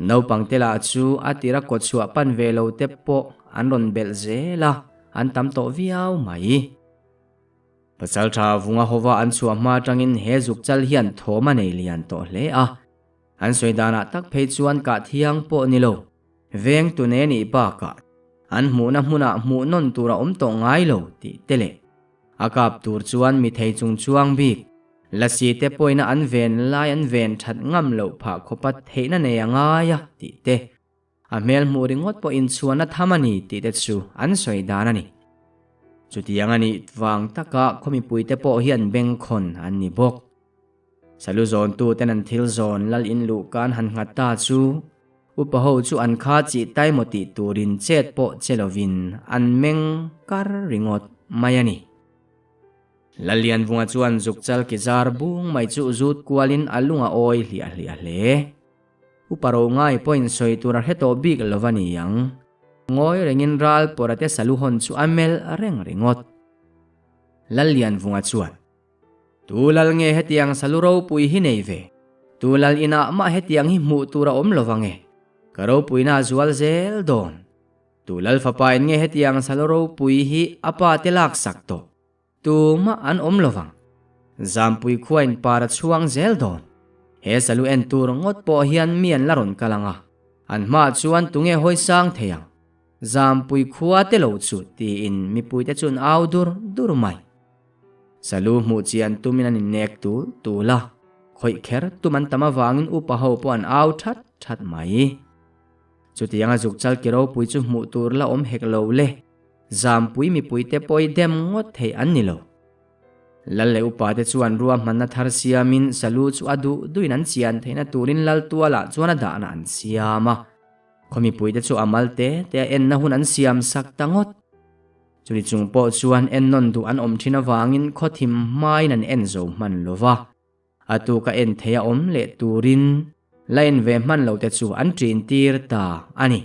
Naupangte lah chu a tira kawchhuah pan ve lo te pawh an rawn belh zel a, an tam tawh viau mai. Pasaltha vunga hova an chhuah hma atangin he zuk chal hian thawm a nei lian tawh hle a. An sawi danah tak phei chuan kah thiang pawh ni lo. Veng tu ne nih bakah an hmuhna hmunah hmuh nawn tur a awm tawh ngai lo tih te leh a kap tur chuan mi thei chung chuang bik lasi te pawina an ven lai an ven that ngam loh phah khawpa theihna nei a ngai a tih te a hmel hmuh ringawt pawh inchhuanna tham a ni tih te chu an sawi dan a ni. Chutiang a nih vang taka khaw mipuite pawh hian bengkhawn an ni bawk. Salu zawntu ten an thil zawn lal in luh kan han nghat ta chu upa ho chu an kha chih tai maw tih turin chet pawh che lovin an meng kar ringawt mai a ni. Lallianvunga chuan zuk chal ki zar bung mai chu zut kualin a lung a awi hliah hliah hle. Upa ro ngai pawhin sawi tur a hre tawh bik lo va ni ang. Ngawi rengin ral pawra te salu hawn chu a melh reng ringawt. Lallianvunga chuan. Tu lal nge hetiang salu ropui hi nei ve? Tu lal inah mah hetiang hi hmuh tur a awm lo vang e? Ka ropuina a zual zel dawn. Tu lal fapain nge hetiang salu ropui hi a pa te laksak tawh? Tu mah an awm lo vang. Zampui khuain par a chhuang zel dawn. He salu en tur ngawt pawh hian mi an la rawn kal ang a, an hmaah chuan tunge hawi sang thei ang? Zampui khua te lo chu tiin mipuite chu an au dur dur mai. Salu hmuh chian tumin an innek tul tul a, khawih kher tum an tam avangin upa ho pawh an au that that mai. Chutianga zuk chal ki ropui chu hmuh tur la awm hek lo le, zampui mipuite pawh i dem ngawt thei an ni lo. Lal leh upa te chuan ruahmanna thar siamin salu chu a duh duhin an chian theihna turin lal tualah chuan a dahna an siam a, khaw mipuite chu a mal te te a enna hun an siam sak ta ngawt. Chumi chung pawh chuan en nawn duh an awm thin avangin khawthim hmain an en zo hman lo va. A tuka en theia awm leh turin la en ve hman lo te chu an ṭin tir ta a ni.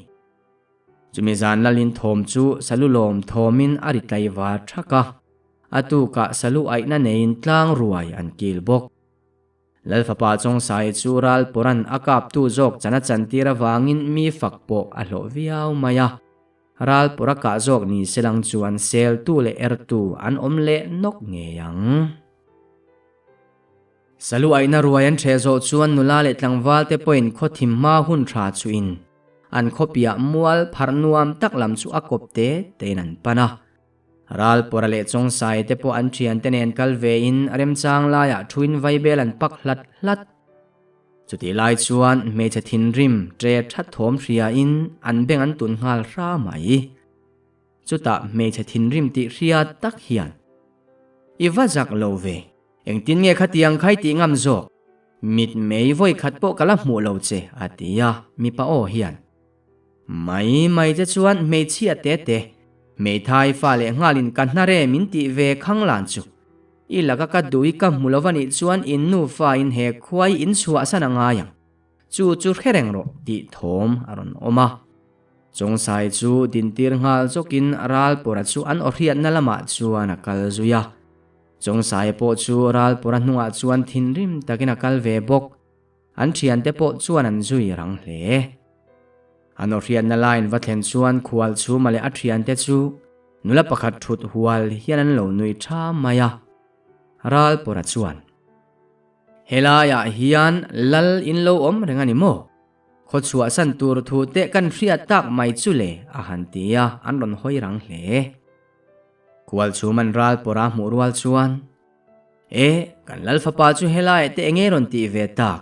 Chumi zan lalin thawm chu salu lawm thawmin a ri tlaivar ṭhak a, a tukah salu aihna neiin tlang ruai an kil bawk. Lalfapa Chawngsaia chu Ralpawra'n a kaptu zawk chan a chantir avangin mi fak pawh a hlawh viau mai a. Ralpawra kah zawk ni selang chuan seltu leh ertu an awm leh nawk ngei ang. Salu aihna ruai an ṭheh zawh chuan nula leh tlangval te pawhin khaw thim hma hun ṭha chuhin an khawpiah mual pharh nuam tak lam chu a kawp te tein an pan a. Ralpawra leh Chawngsai te pawh an ṭhiante nen kal vein remchang laiah ṭhuin vaibel an pak hlat hlat. Chutih lai chuan hmeichhe thinrim ṭe ṭhat thawm hriain an beng an tun nghal hra mai. Chutah hmeichhe thinrim tih hriat tak hian, I va zak lo ve, engtin nge khatiang khai tih ngam zawk? Mit mei vawi khat pawh ka la hmuh lo che, a ti a, mipa aw hian. Mai mai che chuan hmeichhia te te, hmeithai fa leh nghalin ka hnare min tih ve khang lan chu. I laka ka duh i ka hmu lo va nih chuan in nufa in he khuai in chhuahsan a ngai ang. Chu chu hre reng rawh tih thawm a rawn awm a. Chawngsai chu dintir nghal zawkin Ralpawra chu an awhriatna lamah chuan a kal zui a. Chawngsaia pawh chu Ralpawra hnungah chuan thinrim takin a kal ve bawk. An thiante pawh chuan an zui rang hle. An awhriatna laiin va thlen chuan khual chhuma leh a thiante chu nula pakhat thut hual hian an lo nui tha mai a. Ralpawra chuan, Helaiah hian lal in lo awm reng a ni maw? Khaw chhuahsan tur thu teh kan hriat tak mai chu le, a han ti a, an rawn hawi rang hle. Khual chhum an ral pawrh a hmuh rual chuan, E, kan lal fapa chu helaiah te enge rawn tih ve tak?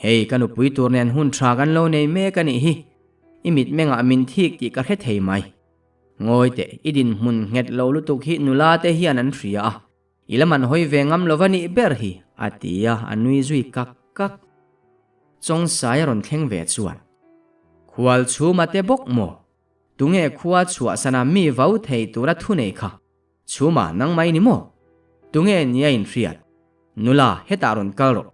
Hei, ka nupui tur nen hun tha kan lo nei mek a nih hi, i mitmengah min thik tih ka hre thei mai. Ngawi teh, i dinhmun nghet lo lutuk hi nula te hian an hria a, I lam an hawi ve ngam lo va nih ber hi, a ti a, a nui zui kak kak. Chawngsai a rawn thleng ve chuan, Khual chhuma te bawk maw? Tunge khua chhuahsana mi vau thei tura thu nei kha? Chhuma nang mai ni maw? Tunge nia inhriat? Nula, hetah rawn kal rawh.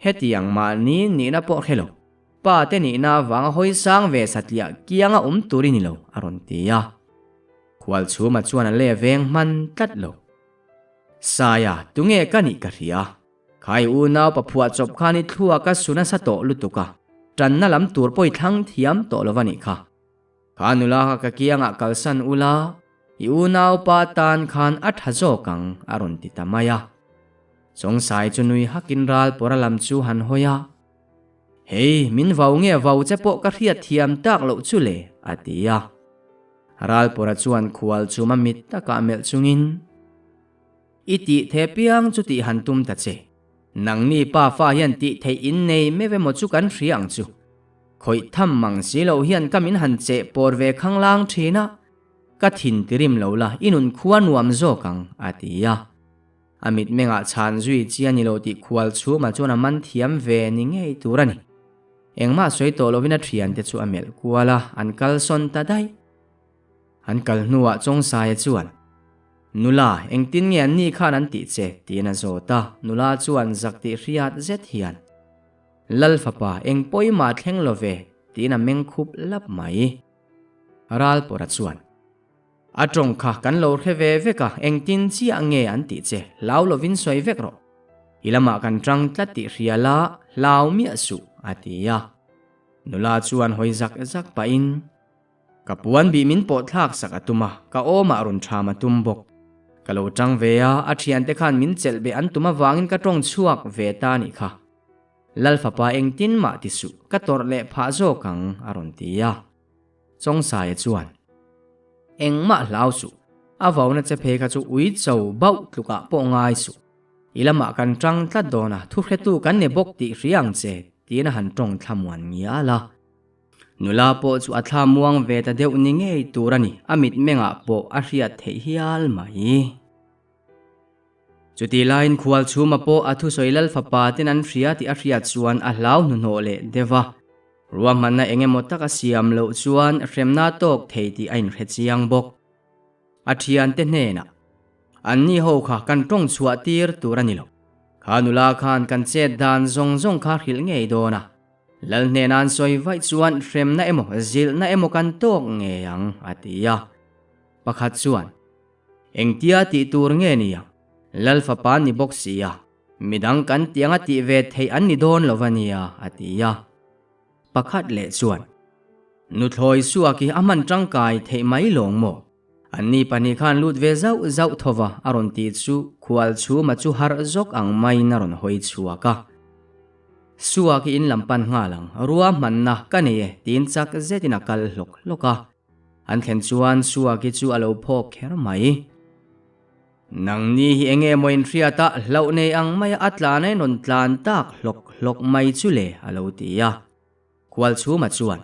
Hetiang mahni nihna pawh hre lo. Pa te nihna avanga hawi sang ve satliah kianga awm tur i ni lo, a rawn ti a. Khual chhuma chuan a le veng hman tlat lo. Saia, tunge ka nih ka hria. Khai unau paphuah chawp khan i thluak a su nasa tawh lutuk a, tanna lam tur pawh i thlang thiam tawh lo va nih kha. Kha nula kha ka kiangah kalsan ula, i unaupa tan khan a tha zawk ang, a rawn ti ta mai a. Chawngsai chu nui hakin ral pawra lam chu han hawi a. Hei, min vau nge vau che pawh ka hriat thiam tak loh chu le, a ti a. Ralpawra chuan khual chum a mit takah melh chungin, I tih the piang chu tih han tum ta che. Nangni pa fa hian tih theih in nei meuh emaw chu kan hria ang chu. Khawih tham mang si loh hian ka min han cheh pawr ve khanglang thin a, ka thin tirim lo la i nun khua nuam zawk ang, a ti a. A mitmengah chhan zui chi a ni lo tih khual chhuma chuan a man thiam ve ni ngei tur a ni. Engmah sawi tawh lovin a thiante chu a melh kual a, an kal sawn ta daih. An kal hnuah Chawngsaia chuan, Nula, engtin nge an ni khan an tih che? tiin a zawt a, nula chuan zak tih hriat zet hian, Lal fapa, eng pawimah thleng lo ve, tiin a meng khup lap mai. Ralpawra chuan, A tawng kha kan lo hre ve vek a, engtin chiah nge an tih che, hlau lovin sawi vek rawh. I lamah kan tang tlat tih hria la, hlau miah suh, a ti a. Nula chuan hawi zak zak pahin, Ka puan bih min pawh thlak sak a tum a, ka awmah rawn ṭham a tum bawk. Ka lo ṭang ve a, a ṭhiante khan min chelh beh an tum avangin ka ṭawng chhuak ve ta a nih kha. Lal fapa engtin mah ti suh, ka tawrh leh phah zawk ang, a rawn ti a. Chawngsaia chuan, Engmah hlau suh, a vauna che phei kha chu ui cho bauh tlukah pawh ngai suh. I lamah kan tang tlat dawn a, thuhretu kan ni bawk tih hria ang che, tiin a han tawng thlamuan ngial a. Nula pawh chu a thla muang ve ta deuh ni ngei tur a ni, a mitmengah pawh a hriat theih hial mai. Chutih laiin khual chhuma pawh a thusawi lal fapa ten an hria tih a hriat chuan a hlau hnuhnawh leh deuh a. Ruahmanna eng emaw tak a siam loh chuan hremna tawk thei tih a inhre chiang bawk. A thiante hnenah, Anni ho kha kan tawng chhuah tir tur a ni lo. Kha nula khan kan chet dan zawng zawng kha hrilh ngei dawn a, Lal hnena an sawi vaih chuan hremna emaw zilhna emaw kan tawk ngei ang, a ti a. Pakhat chuan, Engtia tih tur nge nia? Lal fapa ni bawk si a, midang kan tianga tih ve theih an ni dawn lo va nia, a ti a. Pakhat leh chuan, Nuthlawi suak hi a hman tangkai theih mai lawng maw? Anni pahnih khan lut ve zauh zauh tho va, a rawn ti chu khual chhuma chu harh zawk ang maiin a rawn hawi chhuak a. Suak hi in lam pan nghal ang, rua hmanna ka nei e, tiin chak zetin a kal hlawk hlawk a. An thlen chuan Suaki chu a lo phawk kher mai. Nangni hi enge maw inhriat a, hlauh nei ang maia a tlan a in rawn tlan tak hlawk hlawk mai chu le, a lo ti a. Khualchhuma chuan,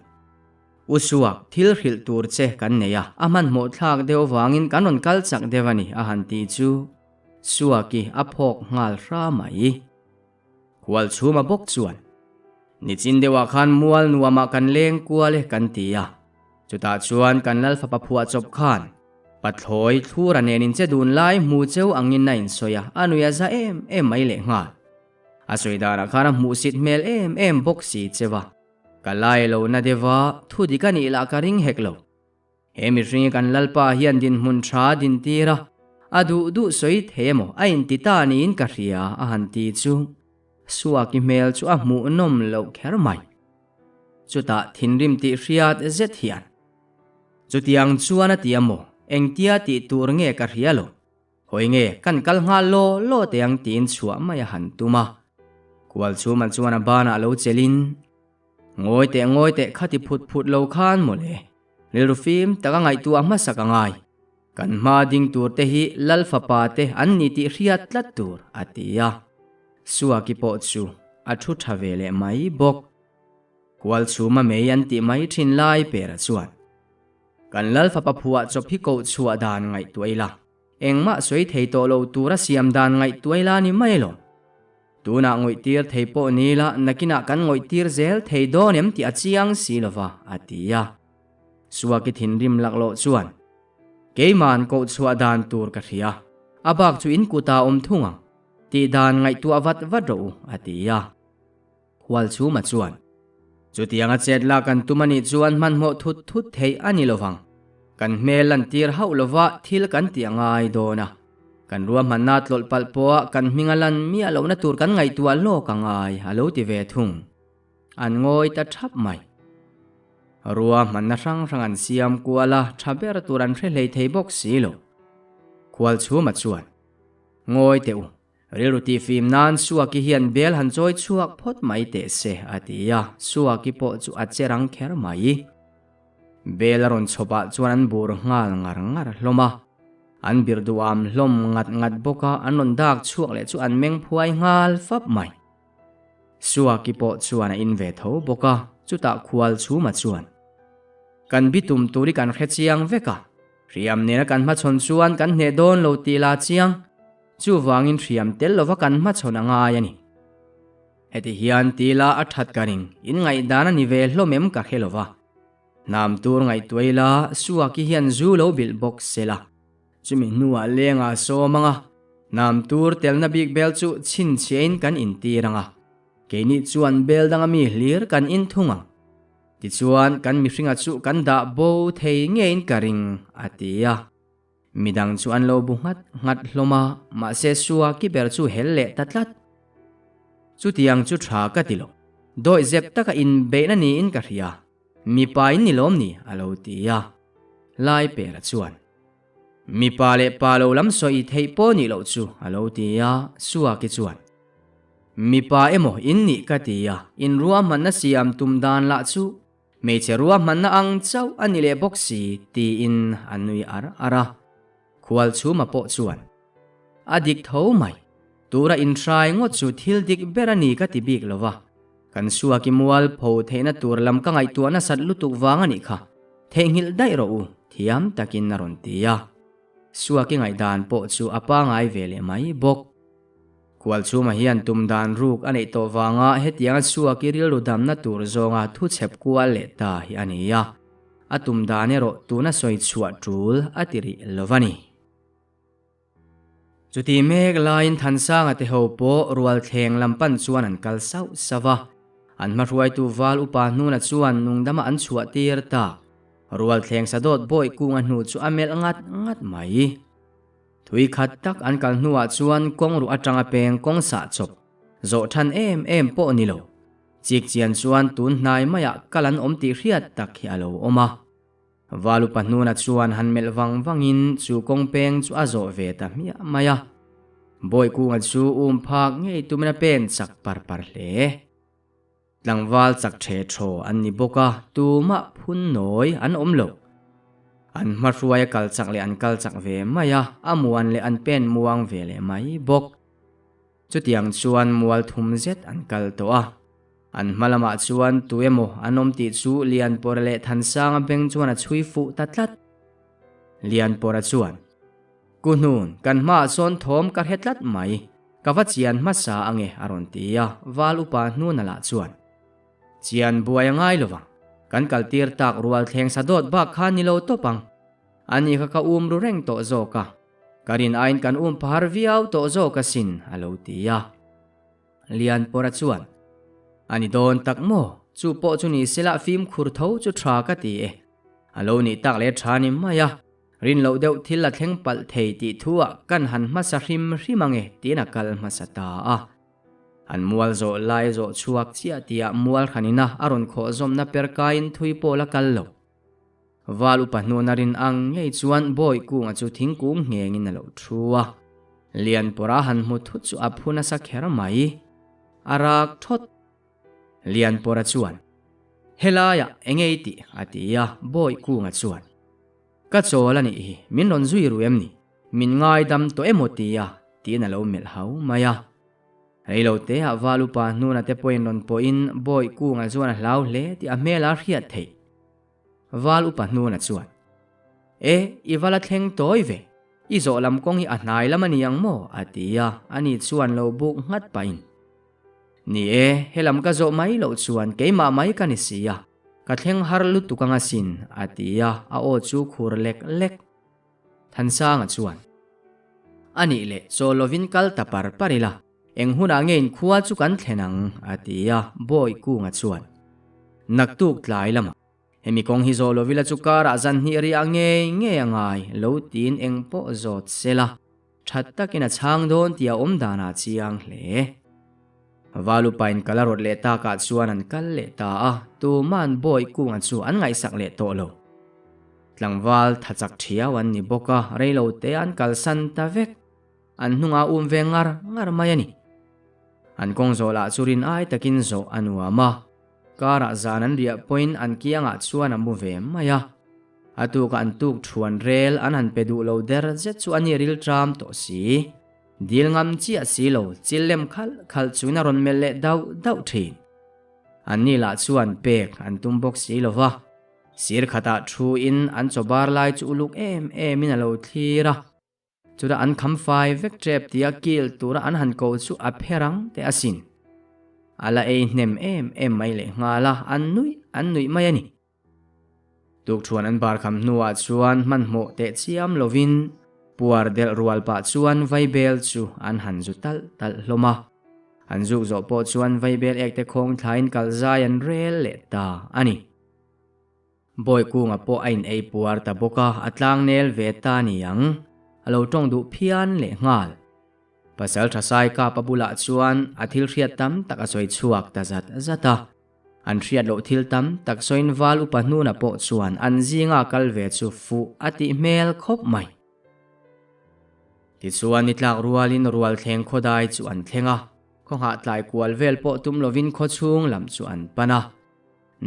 U Suak, thil hrilh tur che kan nei a, a hmanhmawh thlak deuh vangin kan rawn kal chak deuh a ni, a han ti chu Suaki a phawk nghal hra mai. Khualchhuma bawk chuan, Nichin deuhah khan mual nuamah kan leng kual e kan ti a, chutah chuan kan lal fapa phuah chawp khan pathlawi thlura nen in che dun lai hmu cheu angin a insawi a, a nui a za em em mai leh nghal. A sawi danah khan a hmuhsit hmel em em bawk si cheu a, ka lai lo na deuh a, thu dik a nih lah ka ring hek lo. He mihring hi kan Lalpa hian dinhmun tha din tir a, a duh duh sawi thei emaw a inti ta niin ka hria a han ti chu Suaki hmel chu a hmuhnawm loh kher mai. Chutah thinrim tih hriat zet hian, Chutiang chuan a ti a maw, engtia tih tur nge ka hria lo. Hawi nge kan kal nghal law law teh ang tiin chhuah mai a han tum a. Kual chhuman chuan a banah lo chelin, Ngawi teh ngawi teh khati phut phut lo khan mawle, rilru fim taka ngaihtuah hmasak a ngai. Kan hma ding tur te hi Lal fapa te an ni tih hriat tlat tur, a ti a. Suaki pawh chu a thu tha ve leh mai bawk. Kual chhuma mei an tih mai thin lai pera chuan, Kan Lal fapa phuah chawp hi koh chhuah dan ngaihtuah ila, engmah sawi thei tawh lo tura siam dan ngaihtuah ila ni mai lo. Tunah ngawihtir thei pawh ni ila nakinah kan ngawihtir zel thei dawn em tih a chiang si lova, a ti a. Suaki thinrim laklawh chuan, Keima'n koh chhuah dan tur ka hria, a bak chu in kutah awm thung ang, tih dan ngaihtuah vat vat rawh u, a ti a. Hualchhuma chuan, Chutianga chet lak kan tum a nih chuan hmanhmawh thut thut theih a ni lovang. Kan hmel lantir hauh lova thil kan tih a ngai dawn a. Kan ruahmanna tlawlh palh pawha kan hming a lan miah lohna tur kan ngaihtuah lawk a ngai, a lo ti ve thung. An ngawi ta thap mai. Ruahmanna hrang hrang an siam kual a, tha ber tur an hre hlei thei bawk si lo. Khualchhuma chuan, Ngawi teh u, Rilru tihfim nan Suaki hian bel han chawi chhuak phawt mai teh se, a ti a, Suaki pawh chu a che rang kher mai. Bel a rawn chhawpah chuan an bur nghal ngar ngar hlawm a, an bir duham hlawm ngat ngat bawk a, an rawn dak chhuak leh chu an meng phuai nghal fap mai. Suaki pawh chuan a in ve tho bawk a, chutah khual chhuma chuan, Kan bitum tur hi kan hre chiang vek a, hriam nena kan hmachhawn chuan kan hneh dawn lo tih la chiang. Chuvangin hriam tel lova kan hmachhawn a ngai a ni. Heti hian tila a that ka ring, in ngaihdan a ni ve hlawm em ka hre lova. Hnam tur ngaihtuah ila Suaki hian zu lo bilh bawk se la. Chumi hnuah lengah sawm anga hnam tur telna bik bel chu chhinchhiahin kan intir anga, keini chuan bel danga mi hlir kan in thung ang. Tichuan kan mihringa chu kan dah bo thei ngeiin ka ring, a ti a. Midang chu an lo bu nghat nghat hlawm a, mahse Sua ki ber chu hel leh ta tlat. Chutiang chu tha ka ti lo. Dawih zep taka inbeihna niin ka hria. Mipa in ni lawm ni? a lo ti a. Lai Pera chuan, Mipa leh pa lo lam sawi theih pawh nih loh chu, a lo ti a, Sua ki chuan, Mipa emaw in nih ka ti a, in ruahmanna siam tum dan lah chu Hmeichhe ruahmanna ang chauh a ni leh bawk si, tiin a nui ar ar a. Khualchhuma pawh chuan, A dik tho mai, tura inhrai ngawt chu thil dik ber a ni ka ti bik lo va, kan suaki mual pho theihna tur lam ka ngaihtuah nasat lutuk vang a nih kha, theihnghilh daih rawh u, thiam takin a rawn ti a. Suaki ngaihdan pawh chu a pangai ve leh mai bawk. Khualchhuma hian tum dan ruk a neih tawh vanga hetianga chhuak i rilru damna tur zawnga thu chhep kual leh ta hi a ni a, a tum dan erawh tuna sawi chhuah tul a ti rih lo va ni. Chuti mek laiin Thansanga te ho pawh Rualthleng lam pan chuan an kal sauh sauh a. An hmahruaitu Val upa hnuna chuan nungdama an chhuah tir tak. Rualthleng sadawt bawi kunga hnu chu a melh ngat ngat mai. Thui khat tak an kal hnuah chuan kawng ruh atanga peng kawng sah chawp zawh than em em pawh ni lo. Chik chian chuan tun hnai maiah kal an awm tih hriat tak hi a lo awm a. Valu pahnuna chuan han melh vang vangin chu kawng peng chu a zawh ve ta hmiah mai a. Bawi kunga chu um phak ngei tumin a pen chak par par hle. Tlangval chak ṭhe ṭhaw an ni bawk a, tumah phun nawi an awm lo. An hmahruai a kal chak leh an kal chak ve mai a, a muan leh an pen muang ve leh mai bawk. Chutiang chuan mual thum zet an kal tawh a. An hma lamah chuan tu emaw an awm tih chu Lianpawra leh Thansanga beng chuan a chhui fuh ta tlat. Lianpawra chuan, Ku hnun, kan hmaah sawn thawm ka hre tlat mai. Ka va chian hmasa ange a rawn ti a, Val upa hnuna lah chuan, Chian buai a ngai lovang. Kan kal tir tak rual thleng sa dawt bak kha ni lo tawp ang. Ani kha ka um ru reng tawh zawk a. Ka rin aiin kan um phar viau tawh zawk asin a lo ti a. Lianpawra chuan, A ni dawn tak maw? Chu pawh chu ni sela fimkhur tho chu tha ka ti e. A lo nih tak leh tha ni mai a. Rin loh deuh thil a thleng palh thei tih thuah kan han hmasa hrim hrim ange tiin a kal hmasa ta a. An mual zawh lai zawh chhuak chiah tihah mual hranina a rawn khawh zawmna per kaiin thui pawh la kal lo. Val upa hnuna rin ang ngei chuan bawi kunga chu thingkung nghengin a lo thu a. Lianpawra han hmu thut chu a phu nasa kher mai. A rak thawt. Lianpawra chuan, Helaiah eng ei tih? a ti a, bawi kunga chuan, Ka chawl a nih hi, min rawn zui ru em ni? Min ngaidam tawh emaw ti a? tiin a lo melh hau mai a. Reilo teah val upa hnuna te pawhin rawn pawhin bawi kunga chuan a hlau hle tih a hmel a hriat theih. Val upa hnuna chuan, E, i va la thleng tawi ve, i zawh lam kawng hi a hnai lam a ni ang maw? a ti a, ani chuan lo buk nghat pahin, Ni e, helam ka zawh mai loh chuan keimah mai ka ni si a, ka thleng har lutuk anga sin, a ti a, a aw chu khur lek lek. Thansanga chuan, A nih leh, chaw lovin kal ta par par ila, eng hunah nge inkhua chu kan thlen ang, a ti a, Bawi Kunga chuan, Naktuk tlai lamah, hemi kawng hi zawh lovila chu karah zan hnih riah ngei ngei a ngai, lo tiin eng pawh zawt sela. That takin a chhang dawn tih a awm danah chiang hle. Valupain kal a rawt leh takah chuan an kal leh ta a, tuma'n bawi kunga chu an ngaihsak leh tawh lo. Tlangval tha chak thiau an ni bawk a, reilo te an kalsan ta vek. An hnungah um ve ngar ngar mai a ni. An kawng zawh lah chu rin ai takin zawh a nuam a, karah zan an riah pawhin an kiangah chuan a mu ve mai a. A tukah an tuk thuan rel an han pe duh lo der zet chu a ni rilṭam tawh si. Dil ngam chiah si lo, chil lem khalh khalh chuin a rawn melh leh dauh dauh ṭhin. An ni lah chuan pek an tum bawk si lo va. Sir khatah thu in an chaw bar lai chu uluk em em in a lo thlir a. Chutah an kham fai vek ṭep tia kil tura an han ko chu a pher ang teh asin. A la ei hnem em em mai lehnghal a, an nuih an nuih mai a ni. Tukṭhuan an bar kham hnuah chuan hmanhmawh teh chiam lovin puar delh rual pah chuan vaibel chu an han zu talh talh hlawm a. An zuk zawh pawh chuan vaibel ek te khawng thlain kal zai an rel leh ta a ni. Bawi kunga pawh a in ei puar ta bawk a, a tlangnel ve ta ni ang. A lo ṭawng duh phian leh nghal. Pasal ṭha sai kapa bulah chuan a thil hriat tam tak a sawi chhuak ta zat zat a. An hriat loh thil tam tak sawiin val upa hnuna pawh chuan an zinga kal ve chu fuh a tih hmel khawp mai. Tichuan ni tlak rualin Rualthleng khawdai chu an thleng a, khaw tlai kual vel pawh tum lovin khaw chhung lam chu an pan a.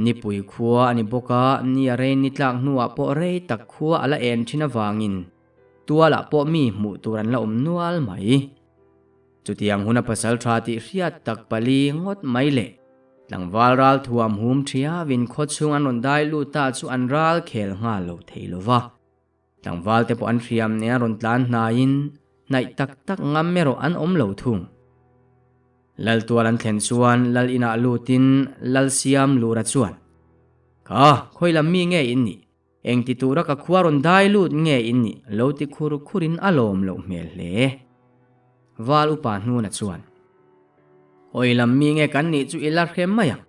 Nipui khua a ni bawk a, ni a rei ni tlak hnuah pawh rei tak khua a la en thin avangin tualah pawh mi hmuh tur an la awm nual mai. Chutiang huna pasal tha tih hriat tak pali ngawt mai le. Tlangval ral thuam hum thiavin khaw chhung an rawn dai lut ta chu an ral khel nghal lo thei lo va. Tlangval te pawh an hriam nen a rawn tlan hnaiin hnaih tak tak ngam erawh an awm lo thung. Lal tual an thlen chuan lal inah lutin lal siam lura chuan, Kha, khawi lam mi nge in nih? Engti tura ka khua rawn dai lut nge in nih? Lo ti khur khurin a lawm loh hmel hle. Val upa hnuna chuan, Hawi lam mi nge kan nih chu i la hre mai ang,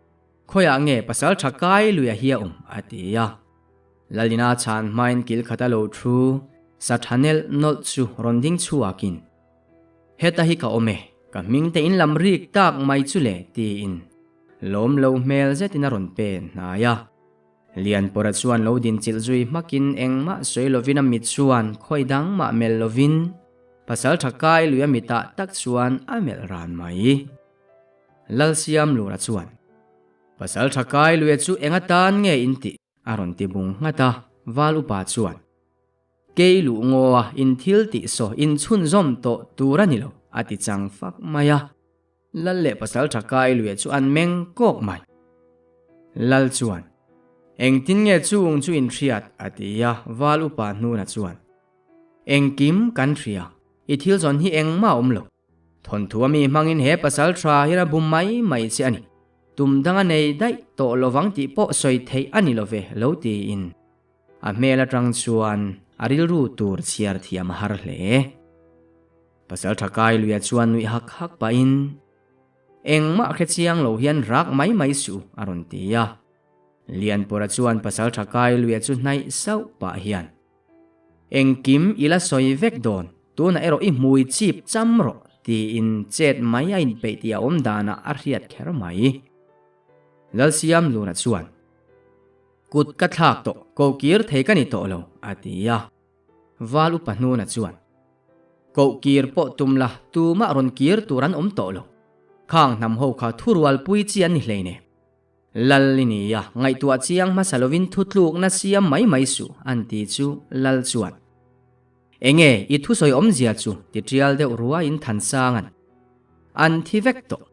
khawiah nge pasal tha kai luia hi a awm? a ti a. Lalina chhan hmain kil khat a lo thu sa tha nelh nawlh chu rawn ding chhuakin, Heta hi ka awm e, ka hming te in lam rik tak mai chu le, tiin lawm lo hmel zetin a rawn pen hnai a. Lianpawra chuan lo dinchilh zui hmakin engmah sawi lovin a mit chuan khawi dang mah melh lovin pasal tha kai lui a mitah tak chuan a melh ran mai. Lalsiamlura chuan, Pasal tha kai luia chu eng atan nge in tih? a rawn ti bung nghat a, Val upa chuan, Kei luh ngaw a in thil tih saw in chhunzawm tawh tur a ni lo, a ti chang fak mai a. Lal leh pasal tha kai luia chu an meng kawk mai. Lal chuan, Engtin nge chung chu in hriat? a ti a, Val upa hnuna chuan, Engkim kan hria, i thil zawn hi engmah a awm lo. Thawnthu a mi hmangin he pasal tha hian a bum mai mai che a ni. Tum dang a nei daih tawh lovang tih pawh sawi theih a ni love lo tiin a hmel atang chuan a rilru tur chhiar thiam a har hle. Pasal tha kai luia chuan nuih hak hak pahin, Engmah hre chiang lo hian rak mai mai suh a rawn ti a. Lianpawra chuan pasal tha kai luia chu hnaih sauh pah hian, Engkim i la sawi vek dawn, tunah erawh i hmui chip cham rawh tiin chet mai a inpeih tih a awm danah a hriat kher mai. Lalsiamluna chuan, Kut ka thlak tawh, koh kir thei ka ni tawh lo, a ti a. Val upa hnuna chuan, Koh kir pawh tum la, tumah rawn kir tur an awm tawh lo. Khang hnam ho kha thurualpui chi an ni hleinem. Lal i ni a, ngaihtuah chiang hmasa lovin thutlukna siam mai mai suh, an ti chu Lal chuan. Enge i thusawi awmzia chu ti tial deuh ruaiin Thansanga'n an thi vek tawh.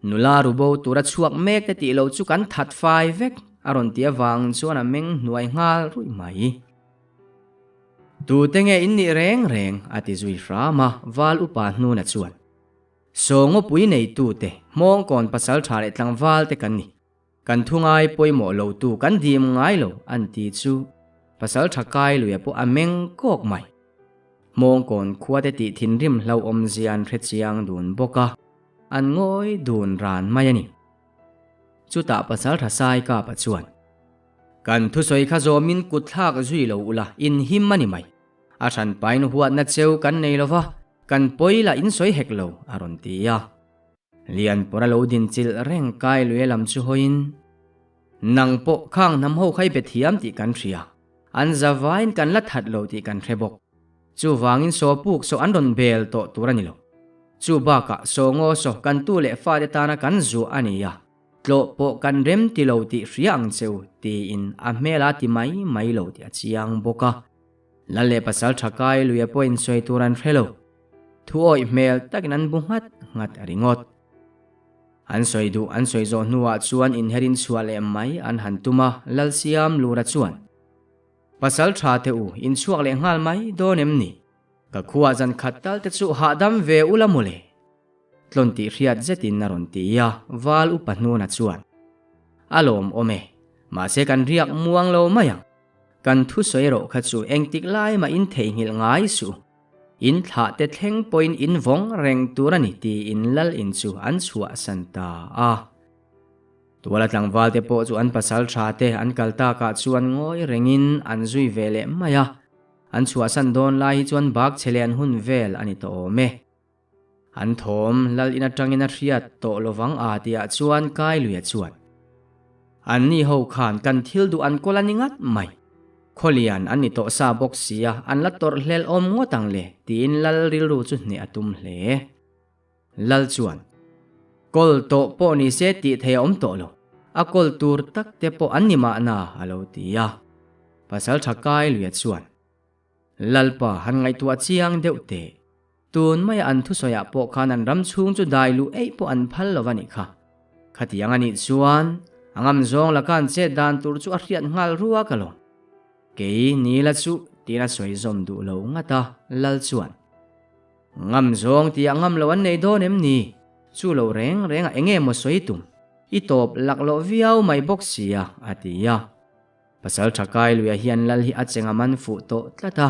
Nula rubo tura chhuak mek te tih loh chu kan that fai vek, a rawn ti avang chuan a meng hnuai nghal ruih mai. Tute nge in nih reng reng, a ti zui hram a, Val upa hnuna chuan. Saw ngawpui neitute, hmawngkawn pasal tha leh tlangval te kan ni. Kan thu ngai pawimawh lo tu kan dim ngai lo an ti chu pasal tha kai luia pawh a meng kawk mai. Hmawngkawn khua te tih thinrim hlauhawm zia an hre chiang dun bawk a, an ngawi dun ran mai a ni. Chutah pasal tha sai kapa chuan, Kan thusawi kha zawmin kut thlak zui lo ula inhim a ni mai. A hran pain huatna cheu kan nei lo va, kan pawi lah in sawi hek lo, a rawn ti a. Lianpawr a lo din chilh reng kai lui lam chu hawiin, Nang pawh khang hnam ho kha i be thiam tih kan hria, an zavain kan la that lo tih kan hre bawk. Chuvangin saw puk saw an rawn bel tawh tur a ni lo. Chu bakah saw ngaw saw kan tu leh fate tana kan zuah a ni a, tlawh pawh kan rem ti lo tih hria ang cheu, tiin a hmel a ti mai mai lo tih a chiang bawk a. Lal leh pasal tha kai luia pawhin sawi tur an hre lo. Thu awih hmel takin an bu nghat nghat a ringawt. An sawi duh an sawi zawh hnuah chuan inherin chhuah leh mai an han tum a, Lalsiam Lura chuan, Pasal tha teh u, inchhuak leh nghal mai dawn em ni? Ka khuah zan khat tal te chu hahdam ve ula mawle. Tlawn tih hriat zetin a rawn ti a, Val upa hnuna chuan, A lawmawm e, mahse kan riak muang lo mai ang. Kan thusawi erawh kha chu engtik lai mah in theihnghilh ngai suh. In thlah te thleng pawhin in vawng reng tur a ni tiin lal in chu an chhuahsan ta a. Tuala tlangval te pawh chu an pasal tha te an kal takah chuan ngawi rengin an zui ve leh mai a. An chhuahsan dawn lai hi chuan bak chhe leh an hun vel a ni tawh awm e. An thawm lal in atangin a hriat tawh lovang a tihah chuan Kailuia chuan, Anni ho khan kan thil duh an kawl a ni ngat mai. Khawlian an ni tawh sa bawk sia, an la tawrh hlel awm ngawt ang le, tiin lal rilru chu hneh a tum hle. Lal chuan, Kawl tawh pawh ni se tih thei a awm tawh lo, a kawl tur tak te pawh an ni mahna, a lo ti a. Pasaltha Kailuia chuan, Lalpa han ngaihtuah chiang deuh teh. Tun maia an thusawiah pawh khan an ram chhung chu dai luh eih pawh an phal lo a nih kha. Khatiang a nih chuan a ngam zawng laka an chet dan tur chu a hriat nghal ruak alawm. Kei Nila chu tiin a sawi zawm duh lo ngat a, Lal chuan. Ngam zawng tihah ngam lo an nei dawn em ni? Chu lo reng rengah eng nge maw sawi tum? I tawp laklawh viau mai bawk sia, a ti a. Pasal tha kai luia hian Lal hi a cheng a man fuh tawh tlat a.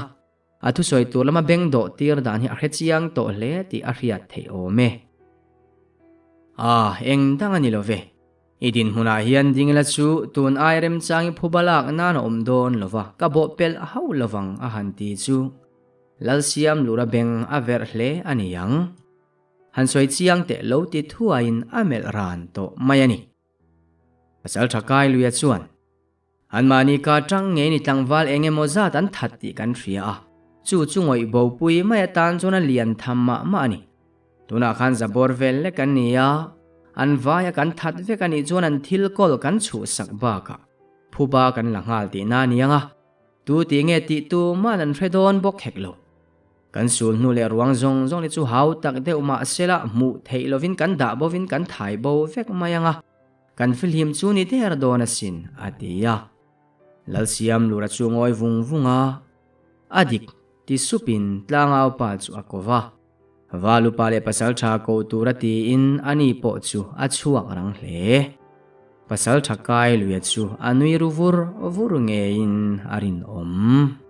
A thusawi tur lama beng dawh tir dan hi a hre chiang tawh hle tih a hriat theih awm e. Ah, eng dang a ni lo ve. I dinhmunah hian ding ila chu tun ai remchang i phuba lak nan a awm dawn lo va, ka bawh pelh hauh lo vang a han ti chu Lalsiam lura beng a verh hle a ni ang. Han sawi chiang teh lo ti thuaiin a melh ran tawh mai a ni. Pasal tha kai luia chuan, Anmahni ka tang ngei ni tlangval eng emaw zat an that tih kan hria a, chu chu ngawih bopui mai atan chuan a lian tham mah mah a ni. Tunah khan zabawr vel lek an ni a, an vaia kan that vek a nih chuan an thil kawl kan chhuhsak bakah phuba kan la nghal tihna a ni ang a, tu tih nge tih tuman an hre dawn bawk hek lo. Kan sul hnu leh ruang zawng zawng te chu hau tak deuh mah sela hmuh theih lovin kan dah bovin kan thai bo vek mai ang a, kan fihlim chu ni der dawn asin, a ti a. Lalsiam lura chu ngawi vung vung a, a dik ti supin tlangau pa chu a ko va. Valupa leh pasal tha ko tura tiin ani pawh chu a chhuak rang hle. Pasal tha kai luia chu a nui ru vur vur ngeiin a rinawm.